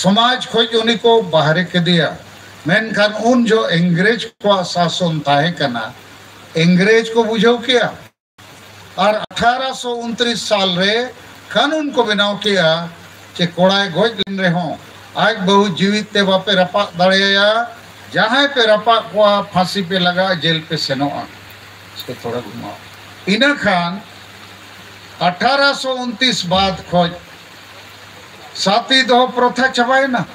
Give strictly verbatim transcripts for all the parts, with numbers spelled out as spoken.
ᱥᱚᱢᱟᱡᱽ ᱠᱷᱚᱡ ᱩᱱᱤ ᱠᱚ ᱵᱟᱦᱨᱮ ᱠᱮᱫᱮᱭᱟ᱾ ᱢᱮᱱᱠᱷᱟᱱ ᱩᱱ ᱡᱚᱦᱚᱜ ᱤᱝᱨᱮᱡᱽ ᱠᱚᱣᱟᱜ ᱥᱟᱥᱚᱱ ᱛᱟᱦᱮᱸ ᱠᱟᱱᱟ᱾ ᱤᱝᱨᱮᱡᱽ ᱠᱚ ᱵᱩᱡᱷᱟᱹᱣ ᱠᱮᱜᱼᱟ᱾ ᱟᱨ ᱟᱴᱷᱟᱨᱚᱥᱚ ᱩᱱᱛᱨᱤᱥ ᱥᱟᱞ ᱨᱮ ᱠᱟᱹᱱᱩᱱ ᱠᱚ ᱵᱮᱱᱟᱣ ᱠᱮᱜᱼᱟ ᱡᱮ ᱠᱚᱲᱟᱭ ᱜᱚᱡ ᱞᱮᱱ ᱨᱮᱦᱚᱸ ᱟᱡ ᱵᱟᱹᱦᱩ ᱡᱤᱣᱤᱫ ᱛᱮ ᱵᱟᱯᱮ ᱨᱟᱯᱟᱜ ᱫᱟᱲᱮᱭᱟᱭᱟ, ᱡᱟᱦᱟᱸᱭ ᱯᱮ ᱨᱟᱯᱟᱜ ᱠᱚᱣᱟ ᱯᱷᱟᱸᱥᱤ ᱯᱮ ᱞᱟᱜᱟᱜᱼᱟ, ᱡᱮᱞ ᱯᱮ ᱥᱮᱱᱚᱜᱼᱟ᱾ ᱛᱷᱚᱲᱟ ᱜᱷᱩᱢᱟᱣ᱾ ᱤᱱᱟᱹ ᱠᱷᱟᱱ ᱟᱴᱷᱟᱨᱚᱥᱚ ᱩᱱᱛᱨᱤᱥ ᱵᱟᱫ ᱠᱷᱚᱡ ᱥᱟᱛᱤ ᱫᱚᱦᱚ ᱯᱨᱚᱛᱷᱟ ᱪᱟᱵᱟᱭᱮᱱᱟ᱾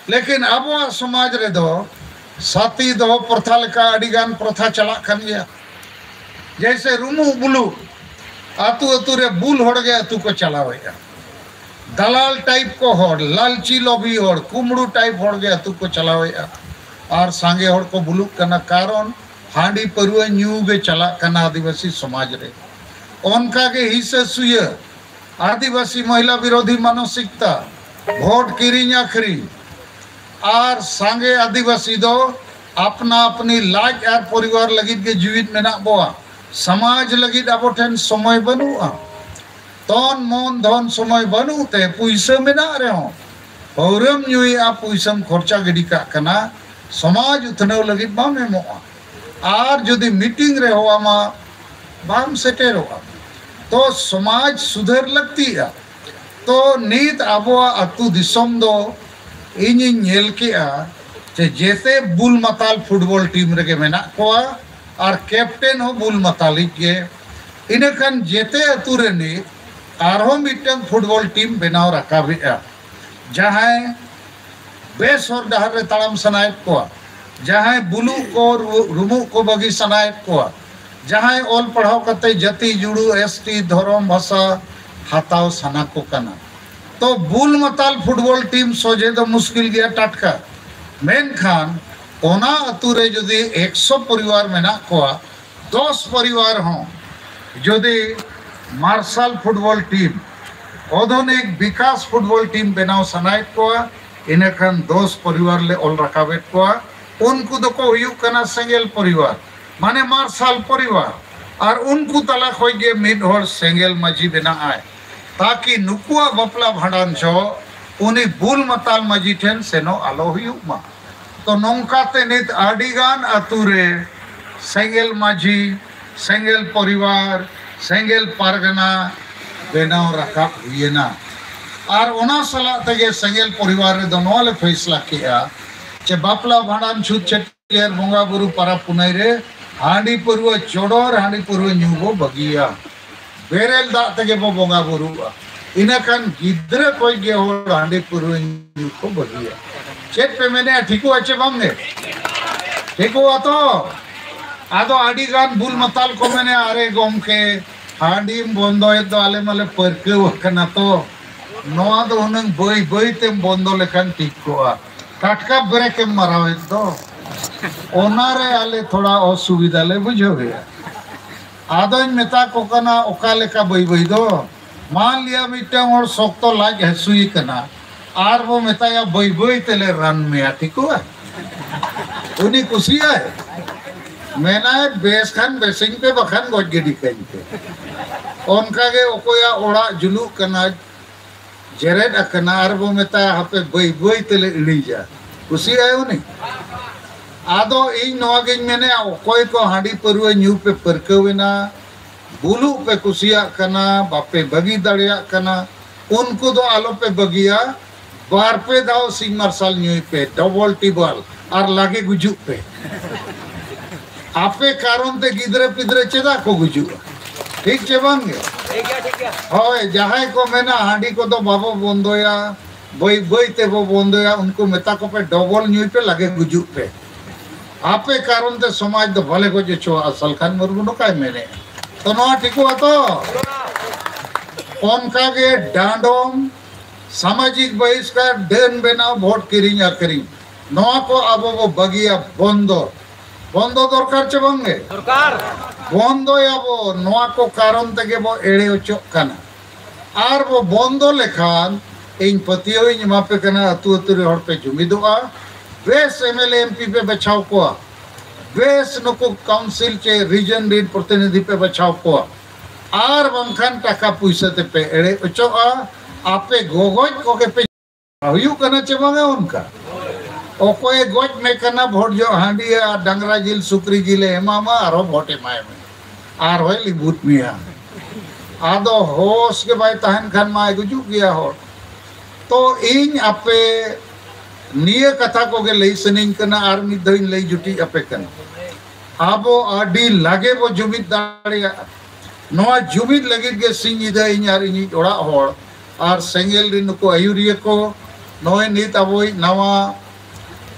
ᱞᱮᱠᱤᱱ ᱟᱵᱚᱣᱟᱜ ᱥᱚᱢᱟᱡᱽ ᱨᱮᱫᱚ ᱥᱟᱛᱤ ᱫᱚᱦᱚ ᱯᱨᱚᱛᱷᱟ ᱞᱮᱠᱟ ᱟᱹᱰᱤ ᱜᱟᱱ ᱯᱨᱚᱛᱷᱟ ᱪᱟᱞᱟᱜ ᱠᱟᱱ ᱜᱮᱭᱟ᱾ ᱡᱮᱭᱥᱮ ᱨᱩᱢᱩᱜ ᱵᱩᱞᱩᱜ, ᱟᱹᱛᱩ ᱟᱹᱛᱩ ᱨᱮ ᱵᱩᱞ ᱦᱚᱲ ᱜᱮ ᱟᱹᱛᱩ ᱠᱚ ᱪᱟᱞᱟᱣᱮᱫᱼᱟ᱾ ᱫᱟᱞᱟᱞ ᱴᱟᱭᱤᱯ ᱠᱚ ᱦᱚᱲ, ᱞᱟᱞᱪᱤ ᱞᱚᱵᱷᱤ ᱦᱚᱲ, ᱠᱩᱢᱵᱽᱲᱩ ᱴᱟᱭᱤᱯ ᱦᱚᱲ ᱜᱮ ᱟᱹᱛᱩ ᱠᱚ ᱪᱟᱞᱟᱣᱮᱫᱼᱟ᱾ ᱟᱨ ᱥᱟᱸᱜᱮ ᱦᱚᱲ ᱠᱚ ᱵᱩᱞᱩᱜ ᱠᱟᱱᱟ, ᱠᱟᱨᱚᱱ ᱦᱟᱺᱰᱤ ᱯᱟᱹᱨᱣᱟᱹ ᱧᱩ ᱜᱮ ᱪᱟᱞᱟᱜ ᱠᱟᱱᱟ ᱟᱹᱫᱤᱵᱟᱹᱥᱤ ᱥᱚᱢᱟᱡᱽ ᱨᱮ᱾ ᱚᱱᱠᱟ ᱜᱮ ᱦᱤᱥᱟᱹ ᱥᱩᱭᱟᱹ, ᱟᱹᱫᱤᱵᱟᱹᱥᱤ ᱢᱚᱦᱤᱞᱟ ᱵᱤᱨᱳᱫᱷᱤ ᱢᱟᱱᱚᱥᱤᱠᱛᱟ, ᱵᱷᱳᱴ ᱠᱤᱨᱤᱧ ᱟᱹᱠᱷᱨᱤᱧ, ᱟᱨ ᱥᱟᱸᱜᱮ ᱟᱹᱫᱤᱵᱟᱹᱥᱤ ᱫᱚ ᱟᱯᱱᱟ ᱟᱯᱱᱤ ᱞᱟᱡ ᱟᱨ ᱯᱚᱨᱤᱵᱟᱨ ᱞᱟᱹᱜᱤᱫ ᱜᱮ ᱡᱤᱣᱤᱫ ᱢᱮᱱᱟᱜ ᱵᱚᱣᱟ᱾ ᱥᱚᱢᱟᱡᱽ ᱞᱟᱹᱜᱤᱫ ᱟᱵᱚ ᱴᱷᱮᱱ ᱥᱚᱢᱚᱭ ᱵᱟᱹᱱᱩᱜᱼᱟ᱾ ᱛᱚᱱ ᱢᱚᱱ ᱫᱷᱚᱱ ᱥᱚᱢᱚᱭ ᱵᱟᱹᱱᱩᱜ ᱛᱮ ᱯᱩᱭᱥᱟᱹ ᱢᱮᱱᱟᱜ ᱨᱮᱦᱚᱸ ᱯᱟᱹᱣᱨᱟᱹᱢ ᱧᱩᱭᱮᱜᱼᱟ, ᱯᱩᱭᱥᱟᱹᱢ ᱠᱷᱚᱨᱪᱟ ᱜᱤᱰᱤ ᱠᱟᱜ ᱠᱟᱱᱟ, ᱥᱚᱢᱟᱡᱽ ᱩᱛᱱᱟᱹᱣ ᱞᱟᱹᱜᱤᱫ ᱵᱟᱢ ᱮᱢᱚᱜᱼᱟ᱾ ᱟᱨ ᱡᱩᱫᱤ ᱢᱤᱴᱤᱝ ᱨᱮ ᱦᱚᱦᱚᱣᱟᱢᱟ, ᱵᱟᱢ ᱥᱮᱴᱮᱨᱚᱜᱼᱟ᱾ ᱛᱚ ᱥᱚᱢᱟᱡᱽ ᱥᱩᱫᱷᱟᱹᱨ ᱞᱟᱹᱠᱛᱤᱜᱼᱟ᱾ ᱛᱚ ᱱᱤᱛ ᱟᱵᱚᱣᱟᱜ ᱟᱹᱛᱩ ᱫᱤᱥᱚᱢ ᱫᱚ ᱤᱧᱤᱧ ᱧᱮᱞ ᱠᱮᱜᱼᱟ ᱡᱮ ᱡᱮᱛᱮ ᱵᱩᱞ ᱢᱟᱛᱟᱞ ᱯᱷᱩᱴᱵᱚᱞ ᱴᱤᱢ ᱨᱮᱜᱮ ᱢᱮᱱᱟᱜ ᱠᱚᱣᱟ ᱟᱨ ᱠᱮᱯᱴᱮᱱ ᱦᱚᱸ ᱵᱩᱞ ᱢᱟᱛᱟᱞᱤᱡ ᱜᱮ᱾ ᱤᱱᱟᱹᱠᱷᱟᱱ ᱡᱮᱛᱮ ᱟᱹᱛᱩ ᱨᱮ ᱱᱤᱛ ᱟᱨᱦᱚᱸ ᱢᱤᱫᱴᱟᱝ ᱯᱷᱩᱴᱵᱚᱞ ᱴᱤᱢ ᱵᱮᱱᱟᱣ ᱨᱟᱠᱟᱵᱮᱜᱼᱟ᱾ ᱡᱟᱦᱟᱸᱭ ᱵᱮᱥ ᱦᱚᱨ ᱰᱟᱦᱟᱨ ᱨᱮ ᱛᱟᱲᱟᱢ ᱥᱟᱱᱟᱭᱮᱫ ᱠᱚᱣᱟ, ᱡᱟᱦᱟᱸᱭ ᱵᱩᱞᱩᱜ ᱠᱚ ᱨᱩ-, ᱨᱩᱢᱩᱜ ᱠᱚ ᱵᱟᱹᱜᱤ ᱥᱟᱱᱟᱭᱮᱫ ᱠᱚᱣᱟ, ᱡᱟᱦᱟᱸᱭ ᱚᱞ ᱯᱟᱲᱦᱟᱣ ᱠᱟᱛᱮ ᱡᱟᱹᱛᱤ ᱡᱩᱲᱩ, ᱮᱥ ᱴᱤ, ᱫᱷᱚᱨᱚᱢ, ᱵᱷᱟᱥᱟ ᱦᱟᱛᱟᱣ ᱥᱟᱱᱟ ᱠᱚ ᱠᱟᱱᱟ᱾ ᱛᱚ ᱵᱩᱞ ᱢᱟᱛᱟᱞ ᱯᱷᱩᱴᱵᱚᱞ ᱴᱤᱢ ᱥᱚᱡᱷᱮ ᱫᱚ ᱢᱩᱥᱠᱤᱞ ᱜᱮᱭᱟ ᱴᱟᱴᱠᱟ᱾ ᱢᱮᱱᱠᱷᱟᱱ ᱚᱱᱟ ᱟᱹᱛᱩ ᱨᱮ ᱡᱩᱫᱤ ᱮᱠᱥᱚ ᱯᱚᱨᱤᱵᱟᱨ ᱢᱮᱱᱟᱜ ᱠᱚᱣᱟ, ᱫᱚᱥ ᱯᱚᱨᱤᱵᱟᱨ ᱦᱚᱸ ᱡᱩᱫᱤ ᱢᱟᱨᱥᱟᱞ ᱯᱷᱩᱴᱵᱚᱞ ᱴᱤᱢ, ᱟᱫᱷᱩᱱᱤᱠ ᱵᱤᱠᱟᱥ ᱯᱷᱩᱴᱵᱚᱞ ᱴᱤᱢ ᱵᱮᱱᱟᱣ ᱥᱟᱱᱟᱭᱮᱫ ᱠᱚᱣᱟ, ᱤᱱᱟᱹᱠᱷᱟᱱ ᱫᱚᱥ ᱯᱚᱨᱤᱵᱟᱨ ᱞᱮ ᱚᱞ ᱨᱟᱠᱟᱵᱮᱫ ᱠᱚᱣᱟ᱾ ᱩᱱᱠᱩ ᱫᱚᱠᱚ ᱦᱩᱭᱩᱜ ᱠᱟᱱᱟ ᱥᱮᱸᱜᱮᱞ ᱯᱚᱨᱤᱵᱟᱨ, ᱢᱟᱱᱮ ᱢᱟᱨᱥᱟᱞ ᱯᱚᱨᱤᱵᱟᱨ᱾ ᱟᱨ ᱩᱱᱠᱩ ᱛᱟᱞᱟ ᱠᱷᱚᱡ ᱜᱮ ᱢᱤᱫ ᱦᱚᱲ ᱥᱮᱸᱜᱮᱞ ᱢᱟᱹᱡᱷᱤ ᱵᱮᱱᱟᱜ ᱟᱭ, ᱛᱟᱠᱤ ᱱᱩᱠᱩᱣᱟᱜ ᱵᱟᱯᱞᱟ ᱵᱷᱟᱸᱰᱟᱱ ᱡᱚᱦᱚᱜ ᱩᱱᱤ ᱵᱩᱞ ᱢᱟᱛᱟᱞ ᱢᱟᱹᱡᱷᱤ ᱴᱷᱮᱱ ᱥᱮᱱᱚᱜ ᱟᱞᱚ ᱦᱩᱭᱩᱜ ᱢᱟ᱾ ᱛᱚ ᱱᱚᱝᱠᱟᱛᱮ ᱱᱤᱛ ᱟᱹᱰᱤᱜᱟᱱ ᱟᱛᱳ ᱨᱮ ᱥᱮᱸᱜᱮᱞ ᱢᱟᱹᱡᱷᱤ, ᱥᱮᱸᱜᱮᱞ ᱯᱚᱨᱤᱵᱟᱨ, ᱥᱮᱸᱜᱮᱞ ᱯᱟᱨᱜᱟᱱᱟ ᱵᱮᱱᱟᱣ ᱨᱟᱠᱟᱵ ᱦᱩᱭᱮᱱᱟ᱾ ᱟᱨ ᱚᱱᱟ ᱥᱟᱞᱟᱜ ᱛᱮᱜᱮ ᱥᱮᱸᱜᱮᱞ ᱯᱚᱨᱤᱵᱟᱨ ᱨᱮᱫᱚ ᱱᱚᱣᱟ ᱞᱮ ᱯᱷᱮᱥᱞᱟ ᱠᱮᱜᱼᱟ ᱡᱮ ᱵᱟᱯᱞᱟ, ᱵᱷᱟᱸᱰᱟᱱ, ᱪᱷᱩᱛ, ᱪᱷᱟᱹᱴᱭᱟᱹᱨ, ᱵᱚᱸᱜᱟ ᱵᱩᱨᱩ, ᱯᱟᱨᱟᱵᱽ ᱯᱩᱱᱟᱹᱭ ᱨᱮ ᱦᱟᱺᱰᱤ ᱯᱟᱹᱨᱣᱟᱹ ᱪᱚᱰᱚᱨ, ᱦᱟᱺᱰᱤ ᱯᱟᱹᱨᱣᱟᱹ ᱧᱩ ᱵᱚ ᱵᱟᱹᱜᱤᱭᱟ᱾ ᱵᱮᱨᱮᱞ ᱫᱟᱜ ᱛᱮᱜᱮ ᱵᱚ ᱵᱚᱸᱜᱟ ᱵᱩᱨᱩᱜᱼᱟ᱾ ᱤᱱᱟᱹ ᱠᱷᱟᱱ ᱜᱤᱫᱽᱨᱟᱹ ᱠᱷᱚᱱ ᱜᱮ ᱦᱚᱲ ᱦᱟᱺᱰᱤ ᱯᱟᱹᱨᱣᱟᱹ ᱧᱩ ᱠᱚ ᱵᱟᱹᱜᱤᱭᱟ᱾ ᱪᱮᱫ ᱯᱮ ᱢᱮᱱᱮᱫᱼᱟ? ᱴᱷᱤᱠᱚᱜᱼᱟ ᱪᱮ ᱵᱟᱝ ᱜᱮ? ᱴᱷᱤᱠᱚᱜᱼᱟ ᱛᱚ? ᱟᱫᱚ ᱟᱹᱰᱤ ᱜᱟᱱ ᱵᱩᱞ ᱢᱟᱛᱟᱞ ᱠᱚ ᱢᱮᱱᱮᱫᱼᱟ, "ᱟᱨᱮ ᱜᱚᱢᱠᱮ, ᱦᱟᱺᱰᱤᱢ ᱵᱚᱱᱫᱚᱭᱮᱫ ᱫᱚ ᱟᱞᱮ ᱢᱟᱞᱮ ᱯᱟᱹᱨᱠᱟᱹᱣ ᱟᱠᱟᱱᱟ ᱛᱚ, ᱱᱚᱣᱟ ᱫᱚ ᱦᱩᱱᱟᱹᱝ ᱵᱟᱹᱭ ᱵᱟᱹᱭ ᱛᱮᱢ ᱵᱚᱱᱫᱚ ᱞᱮᱠᱷᱟᱱ ᱴᱷᱤᱠ ᱠᱚᱜᱼᱟ, ᱴᱟᱴᱠᱟ ᱵᱨᱮᱠ ᱮᱢ ᱢᱟᱨᱟᱣᱮᱫ ᱫᱚ, ᱚᱱᱟᱨᱮ ᱟᱞᱮ ᱛᱷᱚᱲᱟ ᱚᱥᱩᱵᱤᱫᱷᱟ ᱞᱮ ᱵᱩᱡᱷᱟᱹᱣᱮᱫᱼᱟ᱾" ᱟᱫᱚᱧ ᱢᱮᱛᱟ ᱠᱚ ᱠᱟᱱᱟ, "ᱚᱠᱟ ᱞᱮᱠᱟ ᱵᱟᱹᱭ ᱵᱟᱹᱭ ᱫᱚ? ᱢᱟᱱ ᱞᱤᱭᱟ ᱢᱤᱫᱴᱟᱝ ᱦᱚᱲ ᱥᱚᱠᱛᱚ ᱞᱟᱡ ᱦᱟᱹᱥᱩᱭᱮ ᱠᱟᱱᱟ, ᱟᱨ ᱵᱚ ᱢᱮᱛᱟᱭᱟ ᱵᱟᱹᱭ ᱵᱟᱹᱭ ᱛᱮᱞᱮ ᱨᱟᱱ ᱢᱮᱭᱟ, ᱴᱷᱤᱠᱚᱜᱼᱟ?" ᱩᱱᱤ ᱠᱩᱥᱤᱭᱟᱭ, ᱢᱮᱱᱟᱭ, "ᱵᱮᱥ ᱠᱷᱟᱱ ᱵᱮᱥᱤᱧ ᱯᱮ, ᱵᱟᱠᱷᱟᱱ ᱜᱚᱡ ᱜᱤᱰᱤ ᱠᱟᱹᱧ ᱯᱮ᱾" ᱚᱱᱠᱟᱜᱮ ᱚᱠᱚᱭᱟᱜ ᱚᱲᱟᱜ ᱡᱩᱞᱩᱜ ᱠᱟᱱᱟ, ᱡᱮᱨᱮᱫ ᱟᱠᱟᱱᱟ, ᱟᱨ ᱵᱚ ᱢᱮᱛᱟᱭᱟ, "ᱦᱟᱯᱮ ᱵᱟᱹᱭ ᱵᱟᱹᱭ ᱛᱮᱞᱮ ᱤᱬᱤᱡᱟ", ᱠᱩᱥᱤᱭᱟᱭ ᱩᱱᱤ? ᱟᱫᱚ ᱤᱧ ᱱᱚᱣᱟ ᱜᱤᱧ ᱢᱮᱱᱮᱫᱼᱟ, ᱚᱠᱚᱭ ᱠᱚ ᱦᱟᱺᱰᱤ ᱯᱟᱹᱨᱣᱟᱹ ᱧᱩ ᱯᱮ ᱯᱟᱹᱨᱠᱟᱹᱣ ᱮᱱᱟ, ᱵᱩᱞᱩᱜ ᱯᱮ ᱠᱩᱥᱤᱭᱟᱜ ᱠᱟᱱᱟ, ᱵᱟᱯᱮ ᱵᱟᱹᱜᱤ ᱫᱟᱲᱮᱭᱟᱜ ᱠᱟᱱᱟ, ᱩᱱᱠᱩ ᱫᱚ ᱟᱞᱚ ᱯᱮ ᱵᱟᱹᱜᱤᱭᱟ᱾ ᱵᱟᱨ ᱯᱮ ᱫᱷᱟᱣ ᱥᱤᱧ ᱢᱟᱨᱥᱟᱞ ᱧᱩᱭ ᱯᱮ, ᱰᱚᱵᱚᱞ ᱴᱤᱵᱚᱞ, ᱟᱨ ᱞᱟᱜᱮ ᱜᱩᱡᱩᱜ ᱯᱮ᱾ ᱟᱯᱮ ᱠᱟᱨᱚᱱ ᱛᱮ ᱜᱤᱫᱽᱨᱟᱹ ᱯᱤᱫᱽᱨᱟᱹ ᱪᱮᱫᱟᱜ ᱠᱚ ᱜᱩᱡᱩᱜᱼᱟ? ᱴᱷᱤᱠ ᱪᱮ ᱵᱟᱝ ᱜᱮ? ᱴᱷᱤᱠ ᱜᱮᱭᱟ, ᱴᱷᱤᱠ ᱜᱮᱭᱟ᱾ ᱦᱳᱭ, ᱡᱟᱦᱟᱸᱭ ᱠᱚ ᱢᱮᱱᱟ ᱦᱟᱺᱰᱤ ᱠᱚᱫᱚ ᱵᱟᱵᱚ ᱵᱚᱱᱫᱚᱭᱟ, ᱵᱟᱹᱭ ᱵᱟᱹᱭ ᱛᱮᱵᱚ ᱵᱚᱱᱫᱚᱭᱟ, ᱩᱱᱠᱩ ᱢᱮᱛᱟ ᱠᱚᱯᱮ ᱰᱚᱵᱚᱞ ᱧᱩᱭ ᱯᱮ, ᱞᱟᱜᱮ ᱜᱩᱡᱩᱜ ᱯᱮ᱾ ᱟᱯᱮ ᱠᱟᱨᱚᱱ ᱛᱮ ᱥᱚᱢᱟᱡᱽ ᱫᱚ ᱵᱟᱞᱮ ᱜᱚᱡ ᱦᱚᱪᱚᱣᱟᱜᱼᱟ, ᱥᱟᱞᱠᱷᱟᱱ ᱢᱩᱨᱢᱩ ᱱᱚᱝᱠᱟᱭ ᱢᱮᱱᱮᱫᱼᱟ᱾ ᱛᱚ ᱱᱚᱣᱟ ᱴᱷᱤᱠᱚᱜᱼᱟ ᱛᱚ? ᱚᱱᱠᱟᱜᱮ ᱰᱟᱸᱰᱚᱢ, ᱥᱟᱢᱟᱡᱤᱠ ᱵᱟᱦᱤᱥᱠᱟᱨ, ᱰᱟᱹᱱ ᱵᱮᱱᱟᱣ, ᱵᱷᱳᱴ ᱠᱤᱨᱤᱧ ᱟᱹᱠᱷᱨᱤᱧ, ᱱᱚᱣᱟ ᱠᱚ ᱟᱵᱚ ᱵᱚ ᱵᱟᱹᱜᱤᱭᱟ, ᱵᱚᱱᱫᱚ᱾ ᱵᱚᱱᱫᱚ ᱫᱚᱨᱠᱟᱨ ᱪᱮ ᱵᱟᱝ ᱜᱮ? ᱫᱚᱨᱠᱟᱨ᱾ ᱵᱚᱱᱫᱚᱭᱟᱵᱚ, ᱱᱚᱣᱟ ᱠᱚ ᱠᱟᱨᱚᱱ ᱛᱮᱜᱮ ᱵᱚ ᱮᱲᱮ ᱚᱪᱚᱜ ᱠᱟᱱᱟ᱾ ᱟᱨ ᱵᱚ ᱵᱚᱱᱫᱚ ᱞᱮᱠᱷᱟᱱ, ᱤᱧ ᱯᱟᱹᱛᱭᱟᱹᱣ ᱤᱧ ᱮᱢᱟ ᱯᱮ ᱠᱟᱱᱟ, ᱟᱹᱛᱩ ᱟᱹᱛᱩ ᱨᱮ ᱦᱚᱲ ᱯᱮ ᱡᱩᱢᱤᱫᱚᱜᱼᱟ, ᱵᱮᱥ M L A M P ᱯᱮ ᱵᱟᱪᱷᱟᱣ ᱠᱚᱣᱟ, ᱵᱮᱥ ᱱᱩᱠᱩ ᱠᱟᱣᱩᱱᱥᱤᱞ ᱪᱮ ᱨᱤᱡᱚᱱ ᱨᱤᱱ ᱯᱨᱚᱛᱤᱱᱤᱫᱷᱤ ᱯᱮ ᱵᱟᱪᱷᱟᱣ ᱠᱚᱣᱟ, ᱟᱨ ᱵᱟᱝᱠᱷᱟᱱ ᱴᱟᱠᱟ ᱯᱩᱭᱥᱟᱹ ᱛᱮᱯᱮ ᱮᱲᱮ ᱚᱪᱚᱜᱼᱟ, ᱟᱯᱮ ᱜᱚᱜᱚᱡ ᱠᱚᱜᱮ ᱯᱮ ᱦᱩᱭᱩᱜ ᱠᱟᱱᱟ ᱪᱮ ᱵᱟᱝᱟ ᱚᱱᱠᱟ? ᱚᱠᱚᱭᱮ ᱜᱚᱡ ᱢᱮ ᱠᱟᱱᱟ, ᱵᱷᱳᱴ ᱡᱚᱦᱚᱜ ᱦᱟᱺᱰᱤ ᱟᱨ ᱰᱟᱝᱨᱟ ᱡᱤᱞ, ᱥᱩᱠᱨᱤ ᱡᱤᱞᱮ ᱮᱢᱟᱢᱟ, ᱟᱨᱦᱚᱸ ᱵᱷᱳᱴ ᱮᱢᱟᱭ ᱢᱮ, ᱟᱨᱦᱚᱸᱭ ᱞᱤᱵᱩᱫ ᱢᱮᱭᱟ᱾ ᱟᱫᱚ ᱦᱚᱥ ᱜᱮ ᱵᱟᱭ ᱛᱟᱦᱮᱱ ᱠᱷᱟᱱ ᱢᱟᱭ ᱜᱩᱡᱩᱜ ᱜᱮᱭᱟ ᱦᱚᱲ᱾ ᱛᱚ ᱤᱧ ᱟᱯᱮ ᱱᱤᱭᱟᱹ ᱠᱟᱛᱷᱟ ᱠᱚᱜᱮ ᱞᱟᱹᱭ ᱥᱟᱱᱟᱧ ᱠᱟᱱᱟ, ᱟᱨ ᱢᱤᱫ ᱫᱷᱟᱣ ᱤᱧ ᱞᱟᱹᱭ ᱡᱩᱴᱤᱡ ᱟᱯᱮ ᱠᱟᱱᱟ᱾ ᱟᱵᱚ ᱟᱹᱰᱤ ᱞᱟᱜᱮ ᱵᱚ ᱡᱩᱢᱤᱫ ᱫᱟᱲᱮᱭᱟᱜᱼᱟ᱾ ᱱᱚᱣᱟ ᱡᱩᱢᱤᱫ ᱞᱟᱹᱜᱤᱫ ᱜᱮ ᱥᱤᱧ ᱧᱤᱫᱟᱹ ᱤᱧ ᱟᱨ ᱤᱧᱤᱡ ᱚᱲᱟᱜ ᱦᱚᱲ ᱟᱨ ᱥᱮᱸᱜᱮᱞ ᱨᱮᱱ ᱱᱩᱠᱩ ᱟᱹᱭᱩᱨᱤᱭᱟᱹ ᱠᱚ, ᱱᱚᱜᱼᱚᱭ ᱱᱤᱛ ᱟᱵᱚᱭᱤᱡ ᱱᱟᱣᱟ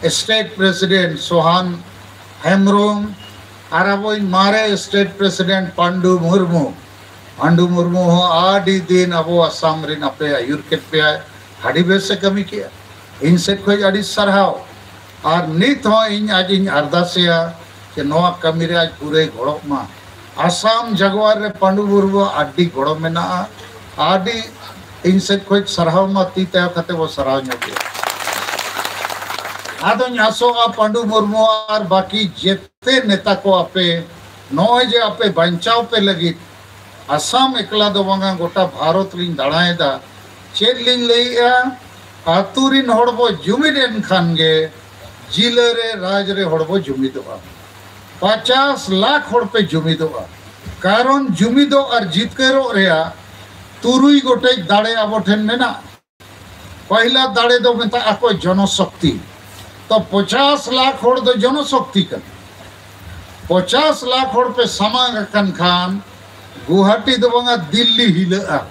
state president ᱥᱳᱦᱟᱱ ᱦᱮᱢᱵᱨᱚᱢ ᱟᱨ ᱟᱵᱚᱭᱤᱡ ᱢᱟᱨᱮ state president ᱯᱟᱱᱰᱩ ᱢᱩᱨᱢᱩ, ᱯᱟᱱᱰᱩ ᱢᱩᱨᱢᱩ ᱦᱚᱸ ᱟᱹᱰᱤ ᱫᱤᱱ ᱟᱵᱚ ᱟᱥᱟᱢ ᱨᱮᱱ ᱟᱯᱮ ᱟᱹᱭᱩᱨ ᱠᱮᱫ ᱯᱮᱭᱟᱭ, ᱟᱹᱰᱤ ᱵᱮᱥ ᱮ ᱠᱟᱹᱢᱤ ᱠᱮᱜᱼᱟ᱾ ᱤᱧ ᱥᱮᱫ ᱠᱷᱚᱱ ᱟᱹᱰᱤ ᱥᱟᱨᱦᱟᱣ᱾ ᱟᱨ ᱱᱤᱛ ᱦᱚᱸ ᱤᱧ ᱟᱡ ᱤᱧ ᱟᱨᱫᱟᱥᱮᱭᱟ ᱡᱮ ᱱᱚᱣᱟ ᱠᱟᱹᱢᱤ ᱨᱮ ᱟᱡ ᱯᱩᱨᱟᱹᱭ ᱜᱚᱲᱚᱜ ᱢᱟ᱾ ᱟᱥᱟᱢ ᱡᱟᱜᱣᱟᱨ ᱨᱮ ᱯᱟᱱᱰᱩ ᱢᱩᱨᱢᱩ ᱟᱹᱰᱤ ᱜᱚᱲᱚ ᱢᱮᱱᱟᱜᱼᱟ᱾ ᱟᱹᱰᱤ ᱤᱧ ᱥᱮᱫ ᱠᱷᱚᱱ ᱥᱟᱨᱦᱟᱣ ᱢᱟ, ᱛᱤ ᱛᱟᱭᱚ ᱠᱟᱛᱮ ᱵᱚ ᱥᱟᱨᱦᱟᱣ ᱧᱚᱜᱮᱭᱟ᱾ ᱟᱫᱚᱧ ᱟᱥᱚᱜᱼᱟ ᱯᱟᱱᱰᱩ ᱢᱩᱨᱢᱩ ᱟᱨ ᱵᱟᱹᱠᱤ ᱡᱮᱛᱮ ᱱᱮᱛᱟ ᱠᱚ, ᱟᱯᱮ ᱱᱚᱜᱼᱚᱭ ᱡᱮ ᱟᱯᱮ ᱵᱟᱧᱪᱟᱣ ᱯᱮ ᱞᱟᱹᱜᱤᱫ ᱟᱥᱟᱢ ᱮᱠᱞᱟ ᱫᱚ ᱵᱟᱝᱟ, ᱜᱚᱴᱟ ᱵᱷᱟᱨᱚᱛ ᱞᱤᱧ ᱫᱟᱬᱟᱭᱮᱫᱟ᱾ ᱪᱮᱫ ᱞᱤᱧ ᱞᱟᱹᱭᱮᱜᱼᱟ, ᱟᱹᱛᱩ ᱨᱤᱱ ᱦᱚᱲ ᱵᱚ ᱡᱩᱢᱤᱫ ᱮᱱ ᱠᱷᱟᱱ ᱜᱮ ᱡᱤᱞᱟᱹ ᱨᱮ, ᱨᱟᱡᱽ ᱨᱮ ᱦᱚᱲ ᱵᱚ ᱡᱩᱢᱤᱫᱚᱜᱼᱟ᱾ ᱯᱚᱪᱟᱥ ᱞᱟᱠᱷ ᱦᱚᱲ ᱯᱮ ᱡᱩᱢᱤᱫᱚᱜᱼᱟ᱾ ᱠᱟᱨᱚᱱ ᱡᱩᱢᱤᱫᱚᱜ ᱟᱨ ᱡᱤᱛᱠᱟᱹᱨᱚᱜ ᱨᱮᱭᱟᱜ ᱛᱩᱨᱩᱭ ᱜᱚᱴᱮᱡ ᱫᱟᱲᱮ ᱟᱵᱚ ᱴᱷᱮᱱ ᱢᱮᱱᱟᱜᱼᱟ᱾ ᱯᱟᱹᱦᱤᱞᱟ ᱫᱟᱲᱮ ᱫᱚ ᱢᱮᱛᱟᱜ ᱟᱠᱚ ᱡᱚᱱᱚᱥᱚᱠᱛᱤ᱾ ᱛᱚ ᱯᱚᱪᱟᱥ ᱞᱟᱠᱷ ᱦᱚᱲ ᱫᱚ ᱡᱚᱱᱚᱥᱚᱠᱛᱤ ᱠᱟᱱᱟ᱾ ᱯᱚᱪᱟᱥ ᱞᱟᱠᱷ ᱦᱚᱲ ᱯᱮ ᱥᱟᱢᱟᱝ ᱟᱠᱟᱱ ᱠᱷᱟᱱ ᱜᱩᱣᱟᱦᱟᱴᱤ ᱫᱚ ᱵᱟᱝᱟ, ᱫᱤᱞᱞᱤ ᱦᱤᱞᱟᱹᱜᱼᱟ᱾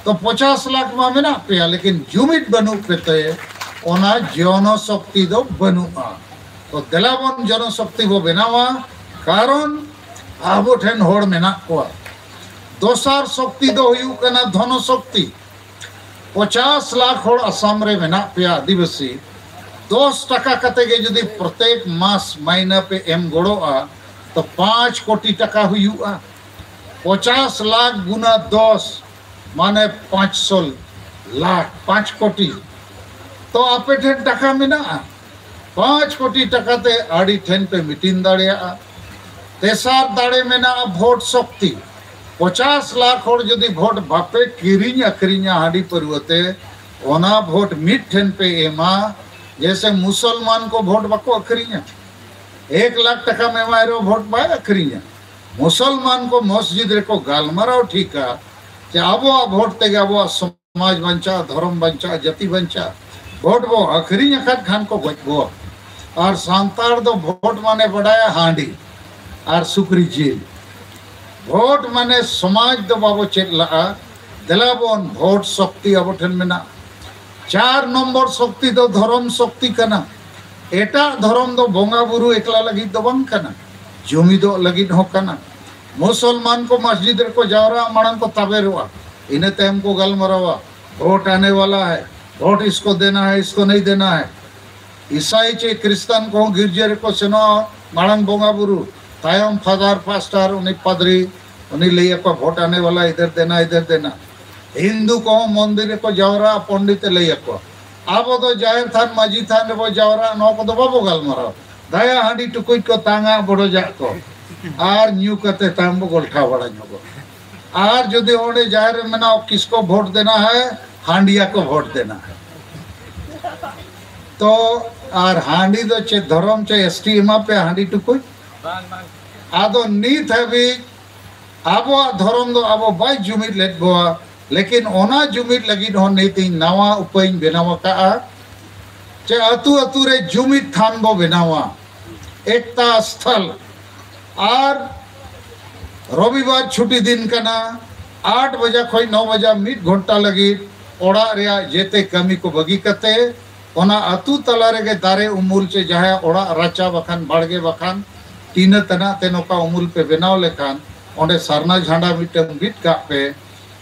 ᱛᱚ ᱯᱚᱪᱟᱥ ᱞᱟᱠᱷ ᱢᱟ ᱢᱮᱱᱟᱜ ᱯᱮᱭᱟ, ᱞᱮᱠᱤᱱ ᱡᱩᱢᱤᱫ ᱵᱟᱹᱱᱩᱜ ᱯᱮᱛᱮ ᱚᱱᱟ ᱡᱚᱱᱚᱥᱚᱠᱛᱤ ᱫᱚ ᱵᱟᱹᱱᱩᱜᱼᱟ᱾ ᱛᱚ ᱫᱮᱞᱟ ᱵᱚᱱ ᱡᱚᱱᱚᱥᱚᱠᱛᱤ ᱵᱚ ᱵᱮᱱᱟᱣᱟ, ᱠᱟᱨᱚᱱ ᱟᱵᱚ ᱴᱷᱮᱱ ᱦᱚᱲ ᱢᱮᱱᱟᱜ ᱠᱚᱣᱟ᱾ ᱫᱚᱥᱟᱨ ᱥᱚᱠᱛᱤ ᱫᱚ ᱦᱩᱭᱩᱜ ᱠᱟᱱᱟ ᱫᱷᱚᱱᱚ ᱥᱚᱠᱛᱤ᱾ ᱯᱚᱪᱟᱥ ᱞᱟᱠᱷ ᱦᱚᱲ ᱟᱥᱟᱢ ᱨᱮ ᱢᱮᱱᱟᱜ ᱯᱮᱭᱟ ᱟᱹᱫᱤᱵᱟᱹᱥᱤ, ᱫᱚᱥ ᱴᱟᱠᱟ ᱠᱟᱛᱮ ᱜᱮ ᱡᱩᱫᱤ ᱯᱨᱚᱛᱮᱠ ᱢᱟᱥ ᱢᱟᱭᱱᱟ ᱯᱮ ᱮᱢ ᱜᱚᱲᱚᱜᱼᱟ, ᱛᱚ ᱯᱟᱸᱪ ᱠᱳᱴᱤ ᱴᱟᱠᱟ ᱦᱩᱭᱩᱜᱼᱟ᱾ ᱯᱚᱪᱟᱥ ᱞᱟᱠᱷ ᱜᱩᱱᱟ ᱫᱚᱥ, ᱢᱟᱱᱮ ᱯᱟᱸᱪᱥᱚ ᱞᱟᱠᱷ, ᱯᱟᱸᱪ ᱠᱳᱴᱤ᱾ ᱛᱚ ᱟᱯᱮ ᱴᱷᱮᱱ ᱴᱟᱠᱟ ᱢᱮᱱᱟᱜᱼᱟ, ᱯᱟᱸᱪ ᱠᱳᱴᱤ ᱴᱟᱠᱟ ᱛᱮ ᱟᱹᱰᱤ ᱴᱷᱮᱱ ᱯᱮ ᱢᱤᱴᱤᱝ ᱫᱟᱲᱮᱭᱟᱜᱼᱟ᱾ ᱛᱮᱥᱟᱨ ᱫᱟᱲᱮ ᱢᱮᱱᱟᱜᱼᱟ ᱵᱷᱳᱴ ᱥᱚᱠᱛᱤ᱾ ᱯᱚᱪᱟᱥ ᱞᱟᱠᱷ ᱦᱚᱲ ᱡᱩᱫᱤ ᱵᱷᱳᱴ ᱵᱟᱯᱮ ᱠᱤᱨᱤᱧ ᱟᱹᱠᱷᱨᱤᱧᱟ ᱦᱟᱺᱰᱤ ᱯᱟᱹᱨᱣᱟᱹ ᱛᱮ, ᱚᱱᱟ ᱵᱷᱳᱴ ᱢᱤᱫ ᱴᱷᱮᱱ ᱯᱮ ᱮᱢᱟ᱾ ᱡᱮᱥᱮ ᱢᱩᱥᱚᱞᱢᱟᱱ ᱠᱚ ᱵᱷᱳᱴ ᱵᱟᱠᱚ ᱟᱹᱠᱷᱨᱤᱧᱟ᱾ ᱮᱠ ᱞᱟᱠᱷ ᱴᱟᱠᱟᱢ ᱮᱢᱟᱭ ᱨᱮᱦᱚᱸ ᱵᱷᱳᱴ ᱵᱟᱭ ᱟᱹᱠᱷᱨᱤᱧᱟ᱾ ᱢᱩᱥᱚᱞᱢᱟᱱ ᱠᱚ ᱢᱚᱥᱡᱤᱫ ᱨᱮᱠᱚ ᱜᱟᱞᱢᱟᱨᱟᱣ ᱴᱷᱤᱠᱟ ᱡᱮ ᱟᱵᱚᱣᱟᱜ ᱵᱷᱳᱴ ᱛᱮᱜᱮ ᱟᱵᱚᱣᱟᱜ ᱥᱚᱢᱟᱡᱽ ᱵᱟᱧᱪᱟᱜᱼᱟ, ᱫᱷᱚᱨᱚᱢ ᱵᱟᱧᱪᱟᱜᱼᱟ, ᱡᱟᱹᱛᱤ ᱵᱟᱧᱪᱟᱜᱼᱟ᱾ ᱵᱷᱳᱴ ᱵᱚ ᱟᱹᱠᱷᱨᱤᱧ ᱟᱠᱟᱫ ᱠᱷᱟᱱ ᱠᱚ ᱜᱚᱡ ᱵᱚᱣᱟ᱾ ᱟᱨ ᱥᱟᱱᱛᱟᱲ ᱫᱚ ᱵᱷᱳᱴ ᱢᱟᱱᱮ ᱵᱟᱰᱟᱭᱟ ᱦᱟᱺᱰᱤ ᱟᱨ ᱥᱩᱠᱨᱤ ᱡᱤᱞ᱾ ᱵᱷᱳᱴ ᱢᱟᱱᱮ ᱥᱚᱢᱟᱡᱽ ᱫᱚ ᱵᱟᱵᱚ ᱪᱮᱫ ᱞᱟᱜᱼᱟ᱾ ᱫᱮᱞᱟ ᱵᱚᱱ, ᱵᱷᱳᱴ ᱥᱚᱠᱛᱤ ᱟᱵᱚ ᱴᱷᱮᱱ ᱢᱮᱱᱟᱜᱼᱟ᱾ ᱪᱟᱨ ᱱᱚᱢᱵᱚᱨ ᱥᱚᱠᱛᱤ ᱫᱚ ᱫᱷᱚᱨᱚᱢ ᱥᱚᱠᱛᱤ ᱠᱟᱱᱟ᱾ ᱮᱴᱟᱜ ᱫᱷᱚᱨᱚᱢ ᱫᱚ ᱵᱚᱸᱜᱟ ᱵᱩᱨᱩ ᱮᱠᱞᱟ ᱞᱟᱹᱜᱤᱫ ᱫᱚ ᱵᱟᱝ ᱠᱟᱱᱟ, ᱡᱩᱢᱤᱫᱚᱜ ᱞᱟᱹᱜᱤᱫ ᱦᱚᱸ ᱠᱟᱱᱟ᱾ ᱢᱩᱥᱚᱞᱢᱟᱱ ᱠᱚ ᱢᱚᱥᱡᱤᱫ ᱨᱮᱠᱚ ᱡᱟᱣᱨᱟᱜᱼᱟ, ᱢᱟᱲᱟᱝ ᱠᱚ ᱛᱟᱵᱮᱨᱚᱜᱼᱟ, ᱤᱱᱟᱹ ᱛᱟᱭᱚᱢ ᱠᱚ ᱜᱟᱞᱢᱟᱨᱟᱣᱟ, ᱵᱷᱳᱴ ᱟᱱᱮ ᱣᱟᱞᱟ ᱦᱟᱭ, ᱵᱷᱳᱴ ᱤᱥᱠᱚ ᱫᱮᱱᱟ ᱦᱟᱭ, ᱤᱥᱠᱚ ᱱᱟᱦᱤ ᱫᱮᱱᱟ ᱦᱟᱭ᱾ ᱤᱥᱟᱭ ᱪᱮ ᱠᱷᱨᱤᱥᱴᱟᱱ ᱠᱚᱦᱚᱸ ᱜᱤᱨᱡᱟᱹ ᱨᱮᱠᱚ ᱥᱮᱱᱚᱜᱼᱟ, ᱢᱟᱲᱟᱝ ᱵᱚᱸᱜᱟ ᱵᱩᱨᱩ, ᱛᱟᱭᱚᱢ ᱯᱷᱟᱫᱟᱨ, ᱯᱟᱥᱴᱟᱨ, ᱩᱱᱤ ᱯᱟᱫᱽᱨᱤ, ᱩᱱᱤ ᱞᱟᱹᱭ ᱟᱠᱚ, "ᱵᱷᱳᱴ ᱟᱱᱮ ᱣᱟᱞᱟ ᱤᱫᱷᱟᱨ ᱫᱮᱱᱟ, ᱤᱫᱷᱟᱨ ᱫᱮᱱᱟ᱾" ᱦᱤᱱᱫᱩ ᱠᱚᱦᱚᱸ ᱢᱚᱱᱫᱤᱨ ᱨᱮᱠᱚ ᱡᱟᱣᱨᱟᱜᱼᱟ, ᱯᱚᱱᱰᱤᱛ ᱮ ᱞᱟᱹᱭ ᱟᱠᱚᱣᱟ᱾ ᱟᱵᱚ ᱫᱚ ᱡᱟᱦᱮᱨ ᱛᱷᱟᱱ, ᱢᱟᱹᱡᱷᱤ ᱛᱷᱟᱱ ᱨᱮᱵᱚ ᱡᱟᱣᱨᱟᱜᱼᱟ, ᱱᱚᱣᱟ ᱠᱚᱫᱚ ᱵᱟᱵᱚ ᱜᱟᱞᱢᱟᱨᱟᱣᱟ᱾ ᱫᱟᱭᱟ ᱦᱟᱺᱰᱤ ᱴᱩᱠᱩᱡ ᱠᱚ ᱛᱟᱝᱟ, ᱵᱚᱰᱚᱡᱟᱜ ᱠᱚ, ᱟᱨ ᱧᱩ ᱠᱟᱛᱮ ᱛᱟᱭᱚᱢ ᱵᱚ ᱜᱚᱞᱴᱷᱟᱣ ᱵᱟᱲᱟ ᱧᱚᱜᱚᱜᱼᱟ᱾ ᱟᱨ ᱡᱩᱫᱤ ᱚᱸᱰᱮ ᱡᱟᱦᱮᱨ ᱨᱮ ᱢᱮᱱᱟᱜᱼᱟ, "ᱠᱤᱥᱠᱚ ᱵᱷᱳᱴ ᱫᱮᱱᱟ ᱦᱟᱭ", ᱦᱟᱺᱰᱤᱭᱟ ᱠᱚ ᱵᱷᱳᱴ ᱫᱮᱱᱟ ᱦᱟᱭ᱾ ᱛᱚ ᱟᱨ ᱦᱟᱺᱰᱤ ᱫᱚ ᱪᱮᱫ ᱫᱷᱚᱨᱚᱢ ᱪᱮ ᱮᱥ ᱴᱤ ᱮᱢᱟ ᱯᱮ ᱦᱟᱺᱰᱤ ᱴᱩᱠᱩᱡ? ᱟᱫᱚ ᱱᱤᱛ ᱦᱟᱹᱵᱤᱡ ᱟᱵᱚᱣᱟᱜ ᱫᱷᱚᱨᱚᱢ ᱫᱚ ᱟᱵᱚ ᱵᱟᱭ ᱡᱩᱢᱤᱫ ᱞᱮᱫ ᱵᱚᱣᱟ, ᱞᱮᱠᱤᱱ ᱚᱱᱟ ᱡᱩᱢᱤᱫ ᱞᱟᱹᱜᱤᱫ ᱦᱚᱸ ᱱᱤᱛ ᱤᱧ ᱱᱟᱣᱟ ᱩᱯᱟᱹᱭᱤᱧ ᱵᱮᱱᱟᱣ ᱟᱠᱟᱫᱼᱟ, ᱪᱮ ᱟᱹᱛᱩ ᱟᱹᱛᱩ ᱨᱮ ᱡᱩᱢᱤᱫ ᱛᱷᱟᱱ ᱵᱚ ᱵᱮᱱᱟᱣᱟ, ᱮᱠᱛᱟ ᱥᱛᱷᱚᱞ᱾ ᱟᱨ ᱨᱚᱵᱤᱵᱟᱨ ᱪᱷᱩᱴᱤ ᱫᱤᱱ ᱠᱟᱱᱟ, ᱟᱴ ᱵᱟᱡᱟ ᱠᱷᱚᱱ ᱱᱚ ᱵᱟᱡᱟ ᱢᱤᱫ ᱜᱷᱚᱱᱴᱟ ᱞᱟᱹᱜᱤᱫ ᱚᱲᱟᱜ ᱨᱮᱭᱟᱜ ᱡᱮᱛᱮ ᱠᱟᱹᱢᱤ ᱠᱚ ᱵᱟᱹᱜᱤ ᱠᱟᱛᱮ ᱚᱱᱟ ᱟᱹᱛᱩ ᱛᱟᱞᱟ ᱨᱮᱜᱮ ᱫᱟᱨᱮ ᱩᱢᱩᱞ ᱪᱮ ᱡᱟᱦᱟᱸᱭᱟᱜ ᱚᱲᱟᱜ ᱨᱟᱪᱟ ᱵᱟᱠᱷᱟᱱ ᱵᱟᱲᱜᱮ ᱵᱟᱠᱷᱟᱱ ᱴᱤᱱᱟᱹ ᱛᱮᱱᱟᱜ ᱛᱮ ᱱᱚᱝᱠᱟ ᱩᱢᱩᱞ ᱯᱮ ᱵᱮᱱᱟᱣ ᱞᱮᱠᱷᱟᱱ ᱚᱸᱰᱮ ᱥᱟᱨᱱᱟ ᱡᱷᱟᱸᱰᱟ ᱢᱤᱫᱴᱟᱝ ᱵᱤᱫ ᱠᱟᱜ ᱯᱮ᱾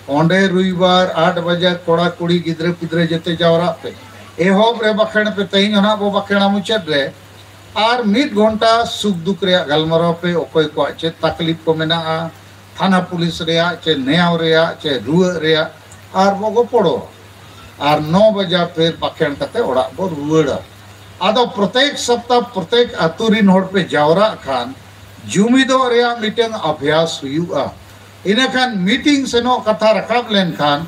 ᱚᱸᱰᱮ ᱨᱚᱵᱤᱵᱟᱨ ᱟᱴ ᱵᱟᱡᱟ ᱠᱚᱲᱟ ᱠᱩᱲᱤ ᱜᱤᱫᱽᱨᱟᱹ ᱯᱤᱫᱽᱨᱟᱹ ᱡᱮᱛᱮ ᱡᱟᱣᱨᱟᱜ ᱯᱮ᱾ ᱮᱦᱚᱵ ᱨᱮ ᱵᱟᱠᱷᱮᱲ ᱯᱮ, ᱛᱮᱦᱮᱧ ᱦᱚᱸ ᱱᱟᱜ ᱵᱚ ᱵᱟᱠᱷᱮᱲᱟ ᱢᱩᱪᱟᱹᱫ ᱨᱮ᱾ ᱟᱨ ᱢᱤᱫ ᱜᱷᱚᱱᱴᱟ ᱥᱩᱠ ᱫᱩᱠ ᱨᱮᱭᱟᱜ ᱜᱟᱞᱢᱟᱨᱟᱣ ᱯᱮ, ᱚᱠᱚᱭ ᱠᱚᱣᱟᱜ ᱪᱮᱫ ᱛᱟᱠᱞᱤᱯ ᱠᱚ ᱢᱮᱱᱟᱜᱼᱟ, ᱛᱷᱟᱱᱟ ᱯᱩᱞᱤᱥ ᱨᱮᱭᱟᱜ ᱪᱮ ᱱᱮᱭᱟᱣ ᱨᱮᱭᱟᱜ ᱪᱮ ᱨᱩᱣᱟᱹᱜ ᱨᱮᱭᱟᱜ, ᱟᱨ ᱵᱚ ᱜᱚᱯᱚᱲᱚ᱾ ᱟᱨ ᱱᱚ ᱵᱟᱡᱟ ᱯᱷᱤᱨ ᱵᱟᱠᱷᱮᱲ ᱠᱟᱛᱮ ᱚᱲᱟᱜ ᱵᱚ ᱨᱩᱣᱟᱹᱲᱟ᱾ ᱟᱫᱚ ᱯᱨᱚᱛᱮᱠ ᱥᱚᱯᱛᱟ ᱯᱨᱚᱛᱮᱠ ᱟᱹᱛᱩ ᱨᱤᱱ ᱦᱚᱲ ᱯᱮ ᱡᱟᱣᱨᱟᱜ ᱠᱷᱟᱱ ᱡᱩᱢᱤᱫᱚᱜ ᱨᱮᱭᱟᱜ ᱢᱤᱫᱴᱟᱝ ᱟᱵᱷᱭᱟᱥ ᱦᱩᱭᱩᱜᱼᱟ᱾ ᱤᱱᱟᱹᱠᱷᱟᱱ ᱢᱤᱴᱤᱝ ᱥᱮᱱᱚᱜ ᱠᱟᱛᱷᱟ ᱨᱟᱠᱟᱵ ᱞᱮᱱᱠᱷᱟᱱ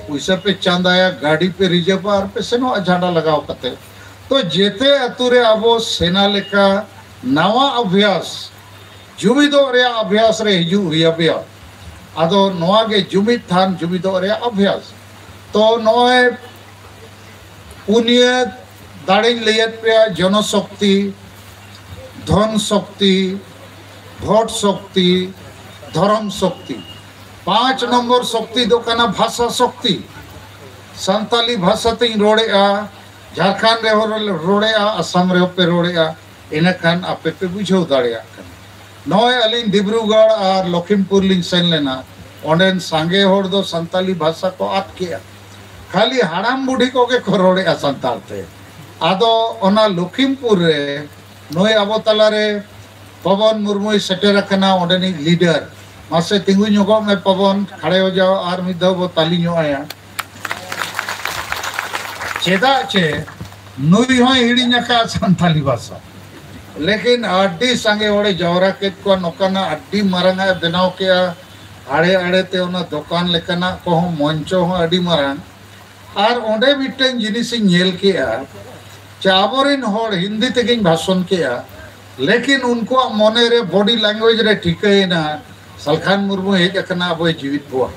ᱯᱩᱭᱥᱟᱹ ᱯᱮ ᱪᱟᱸᱫᱟᱭᱟ, ᱜᱟᱹᱰᱤ ᱯᱮ ᱨᱤᱡᱟᱹᱵᱟ ᱟᱨ ᱯᱮ ᱥᱮᱱᱚᱜᱼᱟ ᱡᱷᱟᱸᱰᱟ ᱞᱟᱜᱟᱣ ᱠᱟᱛᱮ᱾ ᱛᱚ ᱡᱮᱛᱮ ᱟᱛᱳ ᱨᱮ ᱟᱵᱚ ᱥᱮᱱᱟ ᱞᱮᱠᱟ ᱱᱟᱣᱟ ᱚᱵᱷᱭᱟᱥ, ᱡᱩᱢᱤᱫᱚᱜ ᱨᱮᱭᱟᱜ ᱚᱵᱷᱭᱟᱥ ᱨᱮ ᱦᱤᱡᱩᱜ ᱦᱩᱭ ᱟᱯᱮᱭᱟ᱾ ᱟᱫᱚ ᱱᱚᱣᱟ ᱜᱮ ᱡᱩᱢᱤᱫ ᱛᱷᱟᱱ, ᱡᱩᱢᱤᱫᱚᱜ ᱨᱮᱭᱟᱜ ᱚᱵᱷᱭᱟᱥ᱾ ᱛᱚ ᱱᱚᱜᱼᱚᱭ ᱯᱩᱱᱭᱟᱹ ᱫᱟᱲᱮᱧ ᱞᱟᱹᱭᱟᱫ ᱯᱮᱭᱟ, ᱡᱚᱱᱚ ᱥᱚᱠᱛᱤ, ᱫᱷᱚᱱ ᱥᱚᱠᱛᱤ, ᱵᱷᱳᱴ ᱥᱚᱠᱛᱤ, ᱫᱷᱚᱨᱚᱢ ᱥᱚᱠᱛᱤ᱾ ᱯᱟᱸᱪ ᱱᱚᱢᱵᱚᱨ ᱥᱚᱠᱛᱤ ᱫᱚ ᱠᱟᱱᱟ ᱵᱷᱟᱥᱟ ᱥᱚᱠᱛᱤ᱾ ᱥᱟᱱᱛᱟᱞᱤ ᱵᱷᱟᱥᱟ ᱛᱤᱧ ᱨᱚᱲᱮᱜᱼᱟ, ᱡᱷᱟᱲᱠᱷᱚᱸᱰ ᱨᱮᱦᱚᱸ ᱨᱚᱲᱮᱜᱼᱟ, ᱟᱥᱟᱢ ᱨᱮᱦᱚᱸ ᱯᱮ ᱨᱚᱲᱮᱜᱼᱟ, ᱤᱱᱟᱹᱠᱷᱟᱱ ᱟᱯᱮ ᱯᱮ ᱵᱩᱡᱷᱟᱹᱣ ᱫᱟᱲᱮᱭᱟᱜ ᱠᱟᱱᱟ᱾ ᱱᱚᱜᱼᱚᱭ ᱟᱹᱞᱤᱧ ᱰᱤᱵᱽᱨᱩᱜᱚᱲ ᱟᱨ ᱞᱚᱠᱷᱤᱢᱯᱩᱨ ᱞᱤᱧ ᱥᱮᱱ ᱞᱮᱱᱟ, ᱚᱸᱰᱮᱱ ᱥᱟᱸᱜᱮ ᱦᱚᱲ ᱫᱚ ᱥᱟᱱᱛᱟᱞᱤ ᱵᱷᱟᱥᱟ ᱠᱚ ᱟᱫ ᱠᱮᱜᱼᱟ, ᱠᱷᱟᱹᱞᱤ ᱦᱟᱲᱟᱢ ᱵᱩᱰᱷᱤ ᱠᱚᱜᱮ ᱠᱚ ᱨᱚᱲᱮᱜᱼᱟ ᱥᱟᱱᱛᱟᱲ ᱛᱮ᱾ ᱟᱫᱚ ᱚᱱᱟ ᱞᱚᱠᱷᱤᱢᱯᱩᱨ ᱨᱮ ᱱᱩᱭ ᱟᱵᱚ ᱛᱟᱞᱟᱨᱮ ᱯᱚᱵᱚᱱ ᱢᱩᱨᱢᱩᱭ ᱥᱮᱴᱮᱨ ᱟᱠᱟᱱᱟ, ᱚᱸᱰᱮᱱᱤᱡ ᱞᱤᱰᱟᱨ᱾ ᱢᱟᱥᱮ ᱛᱤᱸᱜᱩ ᱧᱚᱜᱚᱜ ᱢᱮ ᱯᱚᱵᱚᱱ, ᱠᱷᱟᱲᱮ ᱦᱚ ᱡᱟᱣ, ᱟᱨ ᱢᱤᱫ ᱫᱷᱟᱣ ᱵᱚ ᱛᱟᱹᱞᱤ ᱧᱚᱜ ᱟᱭᱟ᱾ ᱪᱮᱫᱟᱜ ᱪᱮ ᱱᱩᱭ ᱦᱚᱸᱭ ᱦᱤᱲᱤᱧ ᱟᱠᱟᱫ ᱥᱟᱱᱛᱟᱞᱤ ᱵᱷᱟᱥᱟ, ᱞᱮᱠᱤᱱ ᱟᱹᱰᱤ ᱥᱟᱸᱜᱮ ᱦᱚᱲᱮ ᱡᱟᱣᱨᱟ ᱠᱮᱫ ᱠᱚᱣᱟ᱾ ᱱᱚᱝᱠᱟᱱᱟᱜ ᱟᱹᱰᱤ ᱢᱟᱨᱟᱝ ᱟᱜ ᱮ ᱵᱮᱱᱟᱣ ᱠᱮᱜᱼᱟ, ᱟᱲᱮ ᱟᱲᱮ ᱛᱮ ᱚᱱᱟ ᱫᱚᱠᱟᱱ ᱞᱮᱠᱟᱱᱟᱜ ᱠᱚᱦᱚᱸ, ᱢᱚᱧᱪᱚ ᱦᱚᱸ ᱟᱹᱰᱤ ᱢᱟᱨᱟᱝ᱾ ᱟᱨ ᱚᱸᱰᱮ ᱢᱤᱫᱴᱟᱝ ᱡᱤᱱᱤᱥᱤᱧ ᱧᱮᱞ ᱠᱮᱜᱼᱟ, ᱡᱮ ᱟᱵᱚᱨᱮᱱ ᱦᱚᱲ ᱦᱤᱱᱫᱤ ᱛᱮᱜᱮᱧ ᱵᱷᱟᱥᱚᱱ ᱠᱮᱜᱼᱟ, ᱞᱮᱠᱤᱱ ᱩᱱᱠᱩᱣᱟᱜ ᱢᱚᱱᱮ ᱨᱮ, ᱵᱚᱰᱤ ᱞᱮᱝᱜᱩᱭᱮᱡᱽ ᱨᱮ ᱴᱷᱤᱠᱟᱹᱭᱮᱱᱟ, ᱥᱟᱞᱠᱷᱟᱱ ᱢᱩᱨᱢᱩ ᱦᱮᱡ ᱟᱠᱟᱱᱟ ᱟᱵᱚᱭ ᱡᱤᱣᱤᱫ ᱵᱚᱣᱟ᱾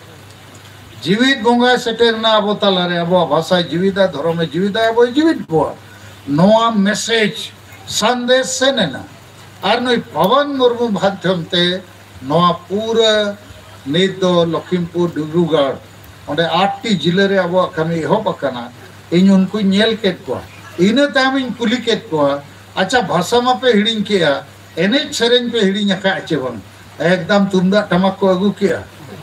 ᱡᱤᱣᱤᱫ ᱵᱚᱸᱜᱟᱭ ᱥᱮᱴᱮᱨ ᱮᱱᱟ ᱟᱵᱚ ᱛᱟᱞᱟᱨᱮ, ᱟᱵᱚᱣᱟᱜ ᱵᱷᱟᱥᱟᱭ ᱡᱤᱣᱤᱫᱟ, ᱫᱷᱚᱨᱚᱢᱮ ᱡᱤᱣᱤᱫᱟ, ᱟᱵᱚᱭ ᱡᱤᱣᱤᱫ ᱵᱚᱣᱟ᱾ ᱱᱚᱣᱟ ᱢᱮᱥᱮᱡᱽ, ᱥᱟᱸᱫᱮᱥ ᱥᱮᱱ ᱮᱱᱟ᱾ ᱟᱨ ᱱᱩᱭ ᱯᱚᱵᱚᱱ ᱢᱩᱨᱢᱩ ᱢᱟᱫᱽᱫᱷᱚᱢ ᱛᱮ ᱱᱚᱣᱟ ᱯᱩᱨᱟᱹ ᱱᱤᱛ ᱫᱚ ᱞᱚᱠᱷᱤᱢᱯᱩᱨ, ᱰᱤᱵᱽᱨᱩᱜᱚᱲ, ᱚᱸᱰᱮ ᱟᱴ ᱴᱤ ᱡᱤᱞᱟᱹ ᱨᱮ ᱟᱵᱚᱣᱟᱜ ᱠᱟᱹᱢᱤ ᱮᱦᱚᱵ ᱟᱠᱟᱱᱟ᱾ ᱤᱧ ᱩᱱᱠᱩᱧ ᱧᱮᱞ ᱠᱮᱫ ᱠᱚᱣᱟ, ᱤᱱᱟᱹ ᱛᱟᱭᱚᱢᱤᱧ ᱠᱩᱞᱤ ᱠᱮᱫ ᱠᱚᱣᱟ, "ᱟᱪᱪᱷᱟ, ᱵᱷᱟᱥᱟ ᱢᱟᱯᱮ ᱦᱤᱲᱤᱧ ᱠᱮᱜᱼᱟ, ᱮᱱᱮᱡ ᱥᱮᱨᱮᱧ ᱯᱮ ᱦᱤᱲᱤᱧ ᱟᱠᱟᱫ ᱪᱮ ᱵᱟᱝ?" ᱮᱠᱫᱚᱢ ᱛᱩᱢᱫᱟᱜ ᱴᱟᱢᱟᱠ ᱠᱚ ᱟᱹᱜᱩ ᱠᱮᱜᱼᱟ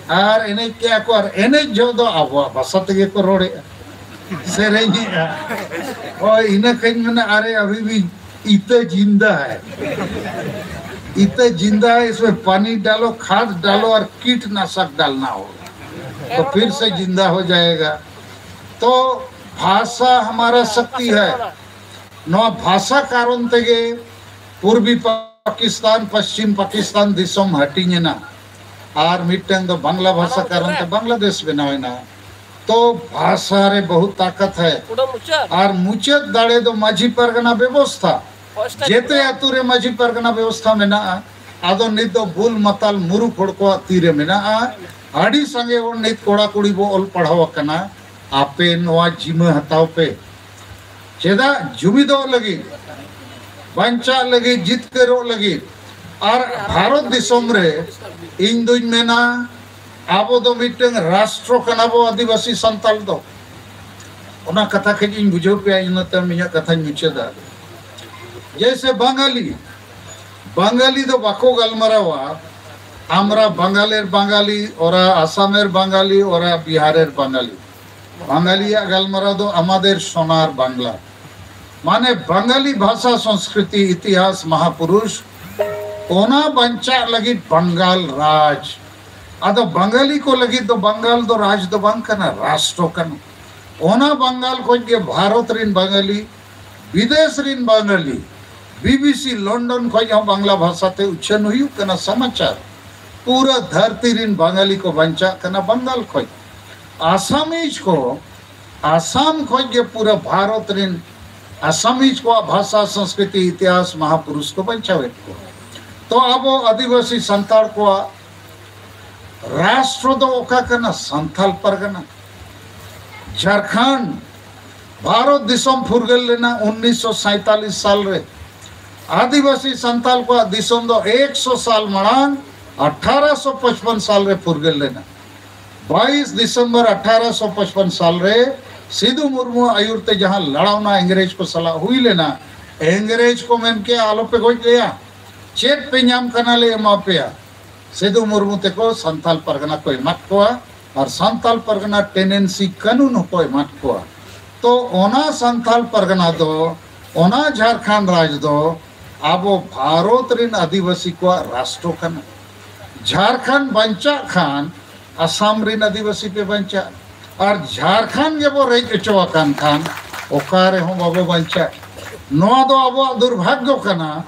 ᱟᱨ ᱮᱱᱮᱡ ᱠᱮᱜᱼᱟ ᱠᱚ, ᱟᱨ ᱮᱱᱮᱡ ᱡᱚᱦᱚᱜ ᱫᱚ ᱟᱵᱚᱣᱟᱜ ᱵᱷᱟᱥᱟ ᱛᱮᱜᱮ ᱠᱚ ᱨᱚᱲᱮᱜᱼᱟ, ᱥᱮᱨᱮᱧᱮᱜᱼᱟ᱾ ᱦᱳᱭ, ᱤᱱᱟᱹ ᱠᱷᱟᱱ ᱢᱮᱱᱟ, "ᱟᱨᱮ ᱟᱵᱷᱤ ᱵᱷᱤ ᱤᱛᱟᱹ ᱡᱤᱱᱫᱟ ᱦᱟᱭ, ᱤᱛᱟᱹ ᱡᱤᱱᱫᱟ ᱦᱟᱭ, ᱤᱥᱢᱮ ᱯᱟᱱᱤ ᱰᱟᱞᱚ, ᱠᱷᱟᱫ ᱰᱟᱞᱚ ᱟᱨ ᱠᱤᱴᱱᱟᱥᱚᱠ ᱰᱟᱞᱱᱟ ᱦᱳᱜᱟ, ᱛᱚ ᱯᱷᱤᱨ ᱥᱮ ᱡᱤᱱᱫᱟ ᱦᱳ ᱡᱟᱭᱮᱜᱟ।" ᱛᱚ ᱵᱷᱟᱥᱟ ᱦᱟᱢᱟᱨᱟ ᱥᱚᱠᱛᱤ ᱦᱟᱭ᱾ ᱱᱚᱣᱟ ᱵᱷᱟᱥᱟ ᱠᱟᱨᱚᱱ ᱛᱮᱜᱮ ᱯᱩᱨᱵᱤ ᱯᱟᱠᱤᱥᱛᱟᱱ, ᱯᱚᱥᱪᱤᱢ ᱯᱟᱠᱤᱥᱛᱟᱱ ᱫᱤᱥᱚᱢ ᱦᱟᱹᱴᱤᱧ ᱮᱱᱟ, ᱟᱨ ᱢᱤᱫᱴᱟᱝ ᱫᱚ ᱵᱟᱝᱞᱟ ᱵᱷᱟᱥᱟ ᱠᱟᱨᱚᱱ ᱛᱮ ᱵᱟᱝᱞᱟᱫᱮᱥ ᱵᱮᱱᱟᱣ ᱮᱱᱟ᱾ ᱛᱚ ᱵᱷᱟᱥᱟ ᱨᱮ ᱵᱚᱦᱩᱛ ᱛᱟᱠᱚᱛ ᱦᱮ᱾ ᱟᱨ ᱢᱩᱪᱟᱹᱫ ᱫᱟᱲᱮ ᱫᱚ ᱢᱟᱹᱡᱷᱤ ᱯᱟᱨᱜᱟᱱᱟ ᱵᱮᱵᱚᱥᱛᱷᱟ᱾ ᱡᱮᱛᱮ ᱟᱛᱳ ᱨᱮ ᱢᱟᱹᱡᱷᱤ ᱯᱟᱨᱜᱟᱱᱟ ᱵᱮᱵᱚᱥᱛᱷᱟ ᱢᱮᱱᱟᱜᱼᱟ᱾ ᱟᱫᱚ ᱱᱤᱛ ᱫᱚ ᱵᱩᱞ ᱢᱟᱛᱟᱞ ᱢᱩᱨᱩᱠ ᱦᱚᱲ ᱠᱚᱣᱟᱜ ᱛᱤ ᱨᱮ ᱢᱮᱱᱟᱜᱼᱟ᱾ ᱟᱹᱰᱤ ᱥᱟᱸᱜᱮ ᱦᱚᱲ ᱱᱤᱛ ᱠᱚᱲᱟ ᱠᱩᱲᱤ ᱵᱚ ᱚᱞ ᱯᱟᱲᱦᱟᱣ ᱟᱠᱟᱱᱟ᱾ ᱟᱯᱮ ᱱᱚᱣᱟ ᱡᱤᱢᱟᱹ ᱦᱟᱛᱟᱣ ᱯᱮ᱾ ᱪᱮᱫᱟᱜ? ᱡᱩᱢᱤᱫᱚᱜ ᱞᱟᱹᱜᱤᱫ, ᱵᱟᱧᱪᱟᱜ ᱞᱟᱹᱜᱤᱫ, ᱡᱤᱛᱠᱟᱹᱨᱚᱜ ᱞᱟᱹᱜᱤᱫ᱾ ᱟᱨ ᱵᱷᱟᱨᱚᱛ ᱫᱤᱥᱚᱢ ᱨᱮ ᱤᱧ ᱫᱩᱧ ᱢᱮᱱᱟ, ᱟᱵᱚ ᱫᱚ ᱢᱤᱫᱴᱟᱝ ᱨᱟᱥᱴᱨᱚ ᱠᱟᱱᱟ ᱵᱚ, ᱟᱹᱫᱤᱵᱟᱹᱥᱤ ᱥᱟᱱᱛᱟᱞ ᱫᱚ᱾ ᱚᱱᱟ ᱠᱟᱛᱷᱟ ᱠᱟᱹᱡ ᱤᱧ ᱵᱩᱡᱷᱟᱹᱣ ᱯᱮᱭᱟ, ᱤᱱᱟᱹ ᱛᱟᱭᱚᱢ ᱤᱧᱟᱹᱜ ᱠᱟᱛᱷᱟᱧ ᱢᱩᱪᱟᱹᱫᱟ᱾ ᱡᱮᱭᱥᱮ ᱵᱟᱝᱜᱟᱞᱤ, ᱵᱟᱝᱜᱟᱞᱤ ᱫᱚ ᱵᱟᱠᱚ ᱜᱟᱞᱢᱟᱨᱟᱣᱟ, আমরা বাঙালের বাঙালি, ওরা আসামের বাঙালি, ওরা বিহারের বাঙালি। বাঙালিয়াᱜ ᱜᱟᱞᱢᱟᱨᱟᱣ ᱫᱚ আমাদের সোনার বাংলা। মানে বাঙালি ভাষা সংস্কৃতি ইতিহাস মহাপুরুষ, ᱚᱱᱟ ᱵᱟᱧᱪᱟᱜ ᱞᱟᱹᱜᱤᱫ ᱵᱟᱝᱜᱟᱞ ᱨᱟᱡᱽ᱾ ᱟᱫᱚ ᱵᱟᱝᱜᱟᱞᱤ ᱠᱚ ᱞᱟᱹᱜᱤᱫ ᱫᱚ ᱵᱟᱝᱜᱟᱞ ᱫᱚ ᱨᱟᱡᱽ ᱫᱚ ᱵᱟᱝ ᱠᱟᱱᱟ, ᱨᱟᱥᱴᱨᱚ ᱠᱟᱱᱟ᱾ ᱚᱱᱟ ᱵᱟᱝᱜᱟᱞ ᱠᱷᱚᱱ ᱜᱮ ᱵᱷᱟᱨᱚᱛ ᱨᱤᱱ ᱵᱟᱝᱜᱟᱞᱤ, ᱵᱤᱫᱮᱥ ᱨᱤᱱ ᱵᱟᱝᱜᱟᱞᱤ, BBC ᱞᱚᱱᱰᱚᱱ ᱠᱷᱚᱱ ᱦᱚᱸ ᱵᱟᱝᱞᱟ ᱵᱷᱟᱥᱟ ᱛᱮ ᱩᱪᱷᱟᱹᱱ ᱦᱩᱭᱩᱜ ᱠᱟᱱᱟ ᱥᱚᱢᱟᱪᱟᱨ᱾ ᱯᱩᱨᱟᱹ ᱫᱷᱟᱹᱨᱛᱤ ᱨᱤᱱ ᱵᱟᱝᱜᱟᱞᱤ ᱠᱚ ᱵᱟᱧᱪᱟᱜ ᱠᱟᱱᱟ ᱵᱟᱝᱜᱟᱞ ᱠᱷᱚᱱ᱾ ᱟᱥᱟᱢᱤᱡ ᱠᱚ ᱟᱥᱟᱢ ᱠᱷᱚᱱ ᱜᱮ ᱯᱩᱨᱟᱹ ᱵᱷᱟᱨᱚᱛ ᱨᱤᱱ ᱟᱥᱟᱢᱤᱡ ᱠᱚᱣᱟᱜ ᱵᱷᱟᱥᱟ, ᱥᱚᱝᱥᱠᱨᱤᱛᱤ, ᱤᱛᱤᱦᱟᱥ, ᱢᱟᱦᱟᱯᱩᱨᱩᱥ ᱠᱚ ᱵᱟᱧᱪᱟᱣᱮᱫ ᱠᱚᱣᱟ᱾ ᱛᱚ ᱟᱵᱚ ᱟᱹᱫᱤᱵᱟᱹᱥᱤ ᱥᱟᱱᱛᱟᱲ ᱠᱚᱣᱟᱜ ᱨᱟᱥᱴᱨᱚ ᱫᱚ ᱚᱠᱟ ᱠᱟᱱᱟ? ᱥᱟᱱᱛᱟᱞ ᱯᱟᱨᱜᱟᱱᱟ᱾ ᱡᱷᱟᱲᱠᱷᱚᱸᱰ ᱵᱷᱟᱨᱚᱛ ᱫᱤᱥᱚᱢ ᱯᱷᱩᱨᱜᱟᱹᱞ ᱞᱮᱱᱟ ᱩᱱᱤᱥᱥᱚ ᱥᱟᱭᱛᱟᱞᱤᱥ ᱥᱟᱞ ᱨᱮ᱾ ᱟᱹᱫᱤᱵᱟᱹᱥᱤ ᱥᱟᱱᱛᱟᱞ ᱠᱚᱣᱟᱜ ᱫᱤᱥᱚᱢ ᱫᱚ ᱮᱠᱥᱚ ᱥᱟᱞ ᱢᱟᱲᱟᱝ ᱟᱴᱷᱟᱨᱚᱥᱚ ᱯᱚᱪᱯᱚᱱ ᱥᱟᱞ ᱨᱮ ᱯᱷᱩᱨᱜᱟᱹᱞ ᱞᱮᱱᱟ᱾ ᱵᱟᱭᱤᱥ ᱰᱤᱥᱮᱢᱵᱚᱨ ᱟᱴᱷᱟᱨᱚᱥᱚ ᱯᱚᱪᱯᱚᱱ ᱥᱟᱞ ᱨᱮ ᱥᱤᱫᱩ ᱢᱩᱨᱢᱩ ᱟᱹᱭᱩᱨ ᱛᱮ ᱡᱟᱦᱟᱸ ᱞᱟᱲᱟᱣᱱᱟ ᱤᱝᱨᱮᱡᱽ ᱠᱚ ᱥᱟᱞᱟᱜ ᱦᱩᱭ ᱞᱮᱱᱟ, ᱤᱝᱨᱮᱡᱽ ᱠᱚ ᱢᱮᱱ ᱠᱮᱜᱼᱟ, "ᱟᱞᱚᱯᱮ ᱜᱚᱡ ᱞᱮᱭᱟ, ᱪᱮᱫ ᱯᱮ ᱧᱟᱢ ᱠᱟᱱᱟ ᱞᱮ ᱮᱢᱟ ᱯᱮᱭᱟ᱾" ᱥᱤᱫᱩ ᱢᱩᱨᱢᱩ ᱛᱮᱠᱚ ᱥᱟᱱᱛᱟᱞ ᱯᱟᱨᱜᱟᱱᱟ ᱠᱚ ᱮᱢᱟᱫ ᱠᱚᱣᱟ, ᱟᱨ ᱥᱟᱱᱛᱟᱞ ᱯᱟᱨᱜᱟᱱᱟ ᱴᱮᱱᱮᱱᱥᱤ ᱠᱟᱹᱱᱩᱱ ᱦᱚᱸᱠᱚ ᱮᱢᱟᱫ ᱠᱚᱣᱟ᱾ ᱛᱚ ᱚᱱᱟ ᱥᱟᱱᱛᱟᱞ ᱯᱟᱨᱜᱟᱱᱟ ᱫᱚ, ᱚᱱᱟ ᱡᱷᱟᱲᱠᱷᱚᱸᱰ ᱨᱟᱡᱽ ᱫᱚ ᱟᱵᱚ ᱵᱷᱟᱨᱚᱛ ᱨᱤᱱ ᱟᱹᱫᱤᱵᱟᱹᱥᱤ ᱠᱚᱣᱟᱜ ᱨᱟᱥᱴᱨᱚ ᱠᱟᱱᱟ᱾ ᱡᱷᱟᱲᱠᱷᱚᱸᱰ ᱵᱟᱧᱪᱟᱜ ᱠᱷᱟᱱ ᱟᱥᱟᱢ ᱨᱤᱱ ᱟᱹᱫᱤᱵᱟᱹᱥᱤ ᱯᱮ ᱵᱟᱧᱪᱟᱜ, ᱟᱨ ᱡᱷᱟᱲᱠᱷᱚᱸᱰ ᱜᱮᱵᱚ ᱨᱮᱡ ᱦᱚᱪᱚ ᱟᱠᱟᱱ ᱠᱷᱟᱱ ᱚᱠᱟ ᱨᱮᱦᱚᱸ ᱵᱟᱵᱚ ᱵᱟᱧᱪᱟᱜ᱾ ᱱᱚᱣᱟ ᱫᱚ ᱟᱵᱚᱣᱟᱜ ᱫᱩᱨᱵᱷᱟᱜᱽᱭᱚ ᱠᱟᱱᱟ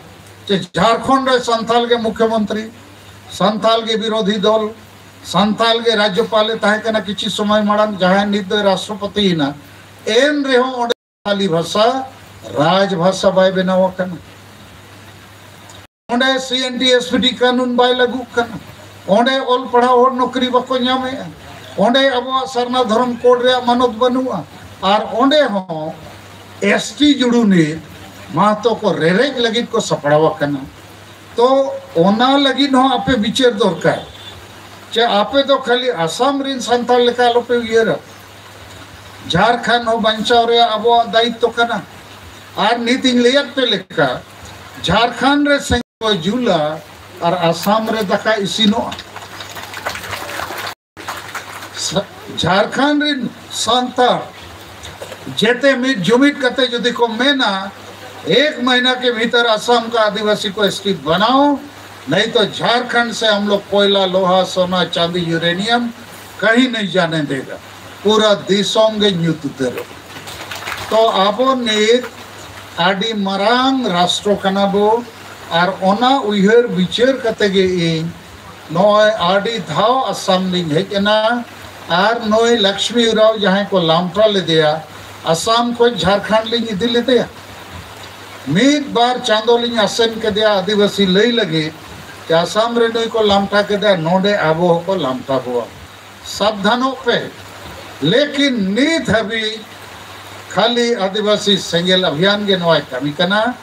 ᱡᱮ ᱡᱷᱟᱲᱠᱷᱚᱸᱰ ᱨᱮ ᱥᱟᱱᱛᱟᱞ ᱜᱮ ᱢᱩᱠᱷᱭᱚᱢᱚᱱᱛᱨᱤ, ᱥᱟᱱᱛᱟᱞ ᱜᱮ ᱵᱤᱨᱳᱫᱷᱤ ᱫᱚᱞ, ᱥᱟᱱᱛᱟᱞ ᱜᱮ ᱨᱟᱡᱽᱡᱚᱯᱟᱞᱮ ᱛᱟᱦᱮᱸ ᱠᱟᱱᱟ ᱠᱤᱪᱷᱩ ᱥᱚᱢᱚᱭ ᱢᱟᱲᱟᱝ, ᱡᱟᱦᱟᱸᱭ ᱱᱤᱛ ᱫᱚᱭ ᱨᱟᱥᱴᱨᱚᱯᱚᱛᱤᱭᱮᱱᱟ, ᱮᱱ ᱨᱮᱦᱚᱸ ᱚᱸᱰᱮ ᱥᱟᱱᱛᱟᱞᱤ ᱵᱷᱟᱥᱟ ᱨᱟᱡᱽ ᱵᱷᱟᱥᱟ ᱵᱟᱭ ᱵᱮᱱᱟᱣ ᱟᱠᱟᱱᱟ᱾ ᱚᱸᱰᱮ ᱥᱤ N T S P T ᱠᱟᱹᱱᱩᱱ ᱵᱟᱭ ᱞᱟᱹᱜᱩᱜ ᱠᱟᱱᱟ᱾ ᱚᱸᱰᱮ ᱚᱞ ᱯᱟᱲᱦᱟᱣ ᱦᱚᱲ ᱱᱚᱠᱨᱤ ᱵᱟᱠᱚ ᱧᱟᱢᱮᱜᱼᱟ᱾ ᱚᱸᱰᱮ ᱟᱵᱚᱣᱟᱜ ᱥᱟᱨᱱᱟ ᱫᱷᱚᱨᱚᱢ ᱠᱳᱰ ᱨᱮᱭᱟᱜ ᱢᱟᱱᱚᱛ ᱵᱟᱹᱱᱩᱜᱼᱟ᱾ ᱟᱨ ᱚᱸᱰᱮ ᱦᱚᱸ ᱮᱥ ᱴᱤ ᱡᱩᱲᱩ ᱱᱤᱛ ᱢᱟᱦᱟᱛᱚ ᱠᱚ ᱨᱮᱨᱮᱡ ᱞᱟᱹᱜᱤᱫ ᱠᱚ ᱥᱟᱯᱲᱟᱣ ᱟᱠᱟᱱᱟ᱾ ᱛᱚ ᱚᱱᱟ ᱞᱟᱹᱜᱤᱫ ᱦᱚᱸ ᱟᱯᱮ ᱵᱤᱪᱟᱹᱨ ᱫᱚᱨᱠᱟᱨ᱾ ᱪᱮ ᱟᱯᱮ ᱫᱚ ᱠᱷᱟᱹᱞᱤ ᱟᱥᱟᱢ ᱨᱤᱱ ᱥᱟᱱᱛᱟᱲ ᱞᱮᱠᱟ ᱟᱞᱚᱯᱮ ᱩᱭᱦᱟᱹᱨᱟ᱾ ᱡᱷᱟᱲᱠᱷᱚᱸᱰ ᱦᱚᱸ ᱵᱟᱧᱪᱟᱣ ᱨᱮᱭᱟᱜ ᱟᱵᱚᱣᱟᱜ ᱫᱟᱭᱤᱛᱛᱚ ᱠᱟᱱᱟ᱾ ᱟᱨ ᱱᱤᱛ ᱤᱧ ᱞᱟᱹᱭᱟᱫ ᱯᱮ ᱞᱮᱠᱟ, ᱡᱷᱟᱲᱠᱷᱚᱸᱰ ᱨᱮ ᱥᱮᱸᱜᱮᱞ ᱠᱚ ᱡᱩᱞᱟ ᱟᱨ ᱟᱥᱟᱢ ᱨᱮ ᱫᱟᱠᱟ ᱤᱥᱤᱱᱚᱜᱼᱟ᱾ ᱥᱟ-, ᱡᱷᱟᱲᱠᱷᱚᱸᱰ ᱨᱤᱱ ᱥᱟᱱᱛᱟᱲ ᱡᱮᱛᱮ ᱢᱤᱫ ᱡᱩᱢᱤᱫ ᱠᱟᱛᱮ ᱡᱩᱫᱤ ᱠᱚ ᱢᱮᱱᱟ, ᱮᱠ ᱢᱟᱦᱤᱱᱟ ᱠᱮ ᱵᱷᱤᱛᱟᱨ ᱟᱥᱟᱢ ᱠᱟ ᱟᱫᱤᱵᱟᱥᱤ ᱠᱚ ᱮᱥ ᱴᱤ ᱵᱟᱱᱟᱣ, ᱱᱟᱦᱤ ᱛᱚ ᱡᱷᱟᱲᱠᱷᱚᱸᱰ ᱥᱮ ᱦᱟᱢ ᱞᱳᱜ ᱠᱚᱭᱞᱟ, ᱞᱳᱦᱟ, ᱥᱳᱱᱟ, ᱪᱟᱸᱫᱤ, ᱭᱩᱨᱮᱱᱤᱭᱟᱢ ᱠᱟᱦᱤ ᱱᱟᱦᱤ ᱡᱟᱱᱮ ᱫᱮᱜᱟ᱾ ᱯᱩᱨᱟ ᱫᱤᱥᱚᱢ ᱜᱮ ᱧᱩᱛ ᱩᱛᱟᱹᱨᱚᱜᱼᱟ᱾ ᱛᱚ ᱟᱵᱚ ᱱᱤᱛ ᱟᱹᱰᱤ ᱢᱟᱨᱟᱝ ᱨᱟᱥᱴᱨᱚ ᱠᱟᱱᱟ ᱵᱚ, ᱟᱨ ᱚᱱᱟ ᱩᱭᱦᱟᱹᱨ ᱵᱤᱪᱟᱹᱨ ᱠᱟᱛᱮ ᱜᱮ ᱤᱧ ᱱᱚᱜᱼᱚᱭ ᱟᱹᱰᱤ ᱫᱷᱟᱣ ᱟᱥᱟᱢ ᱞᱤᱧ ᱦᱮᱡ ᱮᱱᱟ᱾ ᱟᱨ ᱱᱩᱭ ᱞᱚᱠᱥᱢᱤ ᱩᱨᱟᱣ ᱡᱟᱦᱟᱸᱭ ᱠᱚ ᱞᱟᱢᱴᱟ ᱞᱮᱫᱮᱭᱟ, ᱟᱥᱟᱢ ᱠᱷᱚᱱ ᱡᱷᱟᱲᱠᱷᱚᱸᱰ ᱞᱤᱧ ᱤᱫᱤ ᱞᱮᱫᱮᱭᱟ᱾ ᱢᱤᱫ ᱵᱟᱨ ᱪᱟᱸᱫᱚ ᱞᱤᱧ ᱟᱥᱮᱱ ᱠᱮᱫᱮᱭᱟ ᱟᱹᱫᱤᱵᱟᱹᱥᱤ ᱞᱟᱹᱭ ᱞᱟᱹᱜᱤᱫ ᱡᱮ ᱟᱥᱟᱢ ᱨᱮ ᱱᱩᱭ ᱠᱚ ᱞᱟᱢᱴᱟ ᱠᱮᱫᱮᱭᱟ, ᱱᱚᱰᱮ ᱟᱵᱚ ᱦᱚᱸᱠᱚ ᱞᱟᱢᱴᱟ ᱵᱚᱣᱟ, ᱥᱟᱵᱫᱷᱟᱱᱚᱜ ᱯᱮ᱾ ᱞᱮᱠᱤᱱ ᱱᱤᱛ ᱦᱟᱹᱵᱤᱡ ᱠᱷᱟᱹᱞᱤ ᱟᱹᱫᱤᱵᱟᱹᱥᱤ ᱥᱮᱸᱜᱮᱞ ᱚᱵᱷᱤᱭᱟᱱ ᱜᱮ ᱱᱚᱣᱟᱭ ᱠᱟᱹᱢᱤ ᱠᱟᱱᱟ,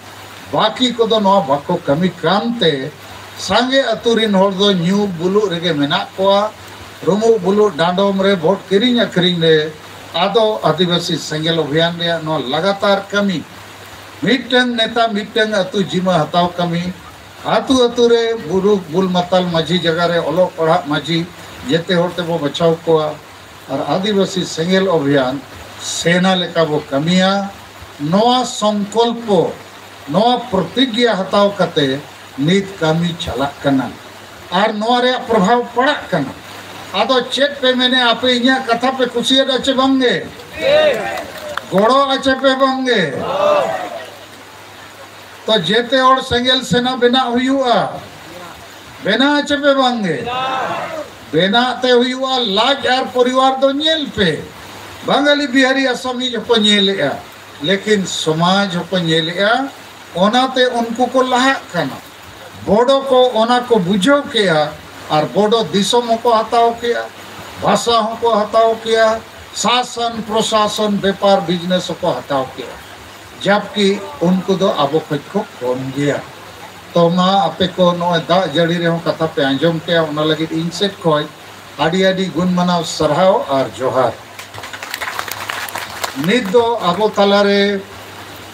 ᱵᱟᱹᱠᱤ ᱠᱚᱫᱚ ᱱᱚᱣᱟ ᱵᱟᱠᱚ ᱠᱟᱹᱢᱤ ᱠᱟᱱᱛᱮ ᱥᱟᱸᱜᱮ ᱟᱹᱛᱩ ᱨᱤᱱ ᱦᱚᱲ ᱫᱚ ᱧᱩ ᱵᱩᱞᱩᱜ ᱨᱮᱜᱮ ᱢᱮᱱᱟᱜ ᱠᱚᱣᱟ᱾ ᱨᱩᱢᱩᱜ ᱵᱩᱞᱩᱜ ᱰᱟᱸᱰᱚᱢ ᱨᱮ, ᱵᱷᱳᱴ ᱠᱤᱨᱤᱧ ᱟᱹᱠᱷᱨᱤᱧ ᱨᱮ, ᱟᱫᱚ ᱟᱹᱫᱤᱵᱟᱹᱥᱤ ᱥᱮᱸᱜᱮᱞ ᱚᱵᱷᱤᱭᱟᱱ ᱨᱮᱭᱟᱜ ᱱᱚᱣᱟ ᱞᱟᱜᱟᱛᱟᱨ ᱠᱟᱹᱢᱤ, ᱢᱤᱫᱴᱟᱝ ᱱᱮᱛᱟ ᱢᱤᱫᱴᱟᱝ ᱟᱹᱛᱩ ᱡᱤᱢᱟᱹ ᱦᱟᱛᱟᱣ ᱠᱟᱹᱢᱤ, ᱟᱹᱛᱩ ᱟᱹᱛᱩ ᱨᱮ ᱵᱩᱨᱩ ᱵᱩᱞ ᱢᱟᱛᱟᱞ ᱢᱟᱹᱡᱷᱤ ᱡᱟᱭᱜᱟ ᱨᱮ ᱚᱞᱚᱜ ᱯᱟᱲᱦᱟᱜ ᱢᱟᱹᱡᱷᱤ ᱡᱮᱛᱮ ᱦᱚᱲ ᱛᱮᱵᱚ ᱵᱟᱪᱷᱟᱣ ᱠᱚᱣᱟ᱾ ᱟᱨ ᱟᱹᱫᱤᱵᱟᱹᱥᱤ ᱥᱮᱸᱜᱮᱞ ᱚᱵᱷᱤᱭᱟᱱ ᱥᱮᱱᱟ ᱞᱮᱠᱟ ᱵᱚ ᱠᱟᱹᱢᱤᱭᱟ᱾ ᱱᱚᱣᱟ ᱥᱚᱝᱠᱚᱞᱯᱚ, ᱱᱚᱣᱟ ᱯᱨᱚᱛᱤᱜᱽᱭᱟ ᱦᱟᱛᱟᱣ ᱠᱟᱛᱮ ᱱᱤᱛ ᱠᱟᱹᱢᱤ ᱪᱟᱞᱟᱜ ᱠᱟᱱᱟ᱾ ᱟᱨ ᱱᱚᱣᱟ ᱨᱮᱭᱟᱜ ᱯᱨᱚᱵᱷᱟᱵᱽ ᱯᱟᱲᱟᱜ ᱠᱟᱱᱟ᱾ ᱟᱫᱚ ᱪᱮᱫ ᱯᱮ ᱢᱮᱱᱮᱫᱼᱟ, ᱟᱯᱮ ᱤᱧᱟᱹᱜ ᱠᱟᱛᱷᱟ ᱯᱮ ᱠᱩᱥᱤᱭᱟᱫᱟ ᱪᱮ ᱵᱟᱝᱜᱮ? ᱜᱚᱲᱚ ᱟᱪᱮ ᱯᱮ ᱵᱟᱝᱜᱮ? ᱛᱚ ᱡᱮᱛᱮ ᱦᱚᱲ ᱥᱮᱸᱜᱮᱞ ᱥᱮᱱᱟ ᱵᱮᱱᱟᱣ ᱦᱩᱭᱩᱜᱼᱟ᱾ ᱵᱮᱱᱟᱣ ᱟᱪᱮ ᱯᱮ ᱵᱟᱝᱜᱮ? ᱵᱮᱱᱟᱜ ᱛᱮ ᱦᱩᱭᱩᱜᱼᱟ ᱞᱟᱡ ᱟᱨ ᱯᱚᱨᱤᱵᱟᱨ ᱫᱚ ᱧᱮᱞ ᱯᱮ᱾ ᱵᱟᱝᱜᱟᱞᱤ, ᱵᱤᱦᱟᱨᱤ, ᱟᱥᱟᱢᱤᱡ ᱦᱚᱸᱠᱚ ᱧᱮᱞᱮᱜᱼᱟ, ᱞᱮᱠᱤᱱ ᱥᱚᱢᱟᱡᱽ ᱦᱚᱸᱠᱚ ᱧᱮᱞᱮᱜᱼᱟ᱾ ᱚᱱᱟᱛᱮ ᱩᱱᱠᱩ ᱠᱚ ᱞᱟᱦᱟᱜ ᱠᱟᱱᱟ᱾ ᱵᱚᱰᱚ ᱠᱚ ᱚᱱᱟ ᱠᱚ ᱵᱩᱡᱷᱟᱹᱣ ᱠᱮᱜᱼᱟ ᱟᱨ ᱵᱚᱰᱚ ᱫᱤᱥᱚᱢ ᱦᱚᱸᱠᱚ ᱦᱟᱛᱟᱣ ᱠᱮᱜᱼᱟ, ᱵᱷᱟᱥᱟ ᱦᱚᱸᱠᱚ ᱦᱟᱛᱟᱣ ᱠᱮᱜᱼᱟ, ᱥᱟᱥᱚᱱ ᱯᱨᱚᱥᱟᱥᱚᱱ, ᱵᱮᱯᱟᱨ ᱵᱤᱡᱽᱱᱮᱥ ᱦᱚᱸᱠᱚ ᱦᱟᱛᱟᱣ ᱠᱮᱜᱼᱟ, ᱡᱟᱵᱠᱤ ᱩᱱᱠᱩ ᱫᱚ ᱟᱵᱚ ᱠᱷᱚᱡ ᱠᱚ ᱠᱚᱢ ᱜᱮᱭᱟ᱾ ᱛᱚ ᱢᱟ ᱟᱯᱮ ᱠᱚ ᱱᱚᱜᱼᱚᱭ ᱫᱟᱜ ᱡᱟᱹᱲᱤ ᱨᱮᱦᱚᱸ ᱠᱟᱛᱷᱟ ᱯᱮ ᱟᱸᱡᱚᱢ ᱠᱮᱜᱼᱟ, ᱚᱱᱟ ᱞᱟᱹᱜᱤᱫ ᱤᱧ ᱥᱮᱫ ᱠᱷᱚᱡ ᱟᱹᱰᱤ ᱟᱹᱰᱤ ᱜᱩᱱ ᱢᱟᱱᱟᱣ ᱥᱟᱨᱦᱟᱣ ᱟᱨ ᱡᱚᱦᱟᱨ᱾ ᱱᱤᱛ ᱫᱚ ᱟᱵᱚ ᱛᱟᱞᱟᱨᱮ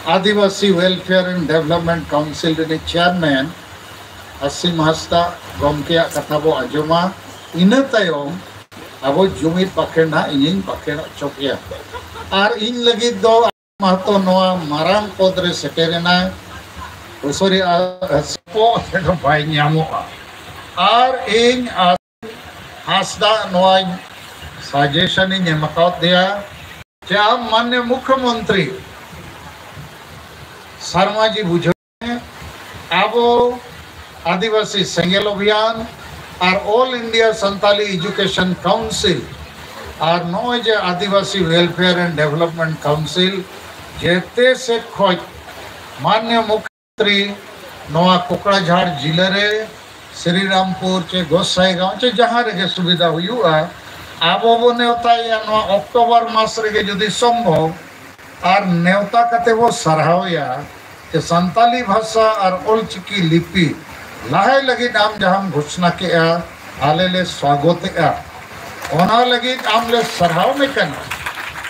ᱟᱹᱫᱤᱵᱟᱹᱥᱤ Welfare and Development Council ᱨᱤᱱᱤᱡ ᱪᱮᱭᱟᱨᱢᱮᱱ ᱟᱥᱤᱢ ᱦᱟᱸᱥᱫᱟ ᱜᱚᱢᱠᱮᱭᱟᱜ ᱠᱟᱛᱷᱟ ᱵᱚ ᱟᱸᱡᱚᱢᱟ᱾ ᱤᱱᱟᱹ ᱛᱟᱭᱚᱢ ᱟᱵᱚ ᱡᱩᱢᱤᱫ ᱵᱟᱠᱷᱮᱲ ᱱᱟᱦᱟᱜ ᱤᱧᱤᱧ ᱵᱟᱠᱷᱮᱲ ᱦᱚᱪᱚ ᱠᱮᱭᱟ᱾ ᱟᱨ ᱤᱧ ᱞᱟᱹᱜᱤᱫ ᱫᱚ ᱢᱟᱦᱟᱛᱚ ᱱᱚᱣᱟ ᱢᱟᱨᱟᱝ ᱯᱚᱫᱽ ᱨᱮ ᱥᱮᱴᱮᱨ ᱮᱱᱟᱭ, ᱩᱥᱩᱨᱤ ᱟᱨ ᱥᱚᱯᱚᱦᱚᱫ ᱨᱮᱫᱚ ᱵᱟᱭ ᱧᱟᱢᱚᱜᱼᱟ᱾ ᱟᱨ ᱤᱧ ᱟᱨ ᱦᱟᱸᱥᱫᱟ ᱱᱚᱣᱟᱧ ᱥᱟᱡᱮᱥᱚᱱ ᱤᱧ ᱮᱢ ᱟᱠᱟᱫᱮᱭᱟ ᱡᱮ ᱟᱢ ᱢᱟᱱᱱᱤᱭᱚ ᱢᱩᱠᱷᱭᱚᱢᱚᱱᱛᱨᱤ ᱥᱟᱨᱢᱟᱡᱤ ᱵᱩᱡᱷᱟᱹᱣ ᱢᱮ, ᱟᱵᱚ ᱟᱹᱫᱤᱵᱟᱹᱥᱤ ᱥᱮᱸᱜᱮᱞ ᱚᱵᱷᱤᱭᱟᱱ ᱟᱨ All India Santali Education Council ᱟᱨ ᱱᱚᱜᱼᱚᱭ ᱡᱮ ᱟᱹᱫᱤᱵᱟᱹᱥᱤ Welfare and Development Council ᱡᱮᱛᱮ ᱥᱮᱫ ᱠᱷᱚᱡ ᱢᱟᱱᱱᱤᱭᱚ ᱢᱩᱠᱷᱭᱚᱢᱚᱱᱛᱨᱤ ᱱᱚᱣᱟ ᱠᱚᱠᱲᱟᱡᱷᱟᱲ ᱡᱤᱞᱟᱹ ᱨᱮ ᱥᱨᱤᱨᱟᱢᱯᱩᱨ ᱪᱮ ᱜᱚᱸᱥᱟᱭᱜᱟᱸᱣ ᱪᱮ ᱡᱟᱦᱟᱸ ᱨᱮᱜᱮ ᱥᱩᱵᱤᱫᱷᱟ ᱦᱩᱭᱩᱜᱼᱟ, ᱟᱵᱚ ᱵᱚ ᱱᱮᱣᱛᱟᱭᱮᱭᱟ ᱱᱚᱣᱟ ᱚᱠᱴᱳᱵᱚᱨ ᱢᱟᱥ ᱨᱮᱜᱮ ᱡᱩᱫᱤ ᱥᱚᱢᱵᱷᱚᱵ, ᱟᱨ ᱱᱮᱣᱛᱟ ᱠᱟᱛᱮ ᱵᱚ ᱥᱟᱨᱦᱟᱣᱮᱭᱟ ᱡᱮ ᱥᱟᱱᱛᱟᱞᱤ ᱵᱷᱟᱥᱟ ᱟᱨ ᱚᱞᱪᱤᱠᱤ ᱞᱤᱯᱤ ᱞᱟᱦᱟᱭ ᱞᱟᱹᱜᱤᱫ ᱟᱢ ᱡᱟᱦᱟᱸᱢ ᱜᱷᱳᱥᱱᱟ ᱠᱮᱜᱼᱟ, ᱟᱞᱮ ᱞᱮ ᱥᱣᱟᱜᱚᱛᱮᱜᱼᱟ᱾ ᱚᱱᱟ ᱞᱟᱹᱜᱤᱫ ᱟᱢ ᱞᱮ ᱥᱟᱨᱦᱟᱣ ᱢᱮ ᱠᱟᱱᱟ᱾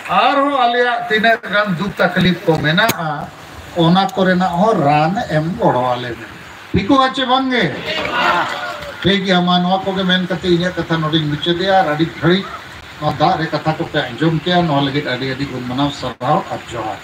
ᱟᱨᱦᱚᱸ ᱟᱞᱮᱭᱟᱜ ᱛᱤᱱᱟᱹᱜ ᱜᱟᱱ ᱫᱩᱠ ᱛᱟᱠᱞᱤᱯ ᱠᱚ ᱢᱮᱱᱟᱜᱼᱟ, ᱚᱱᱟ ᱠᱚᱨᱮᱱᱟᱜ ᱦᱚᱸ ᱨᱟᱱ ᱮᱢ ᱜᱚᱲᱚ ᱟᱞᱮ ᱢᱮ᱾ ᱴᱷᱤᱠᱚᱜᱼᱟ ᱪᱮ ᱵᱟᱝ ᱜᱮ? ᱴᱷᱤᱠ ᱜᱮᱭᱟ, ᱢᱟ ᱱᱚᱣᱟ ᱠᱚᱜᱮ ᱢᱮᱱ ᱠᱟᱛᱮ ᱤᱧᱟᱹᱜ ᱠᱟᱛᱷᱟ ᱱᱚᱰᱮᱧ ᱢᱩᱪᱟᱹᱫᱮᱜᱼᱟ᱾ ᱟᱨ ᱟᱹᱰᱤ ᱜᱷᱟᱹᱲᱤᱡ ᱱᱚᱣᱟ ᱫᱟᱜ ᱨᱮ ᱠᱟᱛᱷᱟ ᱠᱚᱯᱮ ᱟᱸᱡᱚᱢ ᱠᱮᱜᱼᱟ, ᱱᱚᱣᱟ ᱞᱟᱹᱜᱤᱫ ᱟᱹᱰᱤ ᱟᱹᱰᱤ ᱜᱩᱱ ᱢᱟᱱᱟᱣ ᱥᱟᱨᱦᱟᱣ ᱟᱨ ᱡᱚᱦᱟᱨ᱾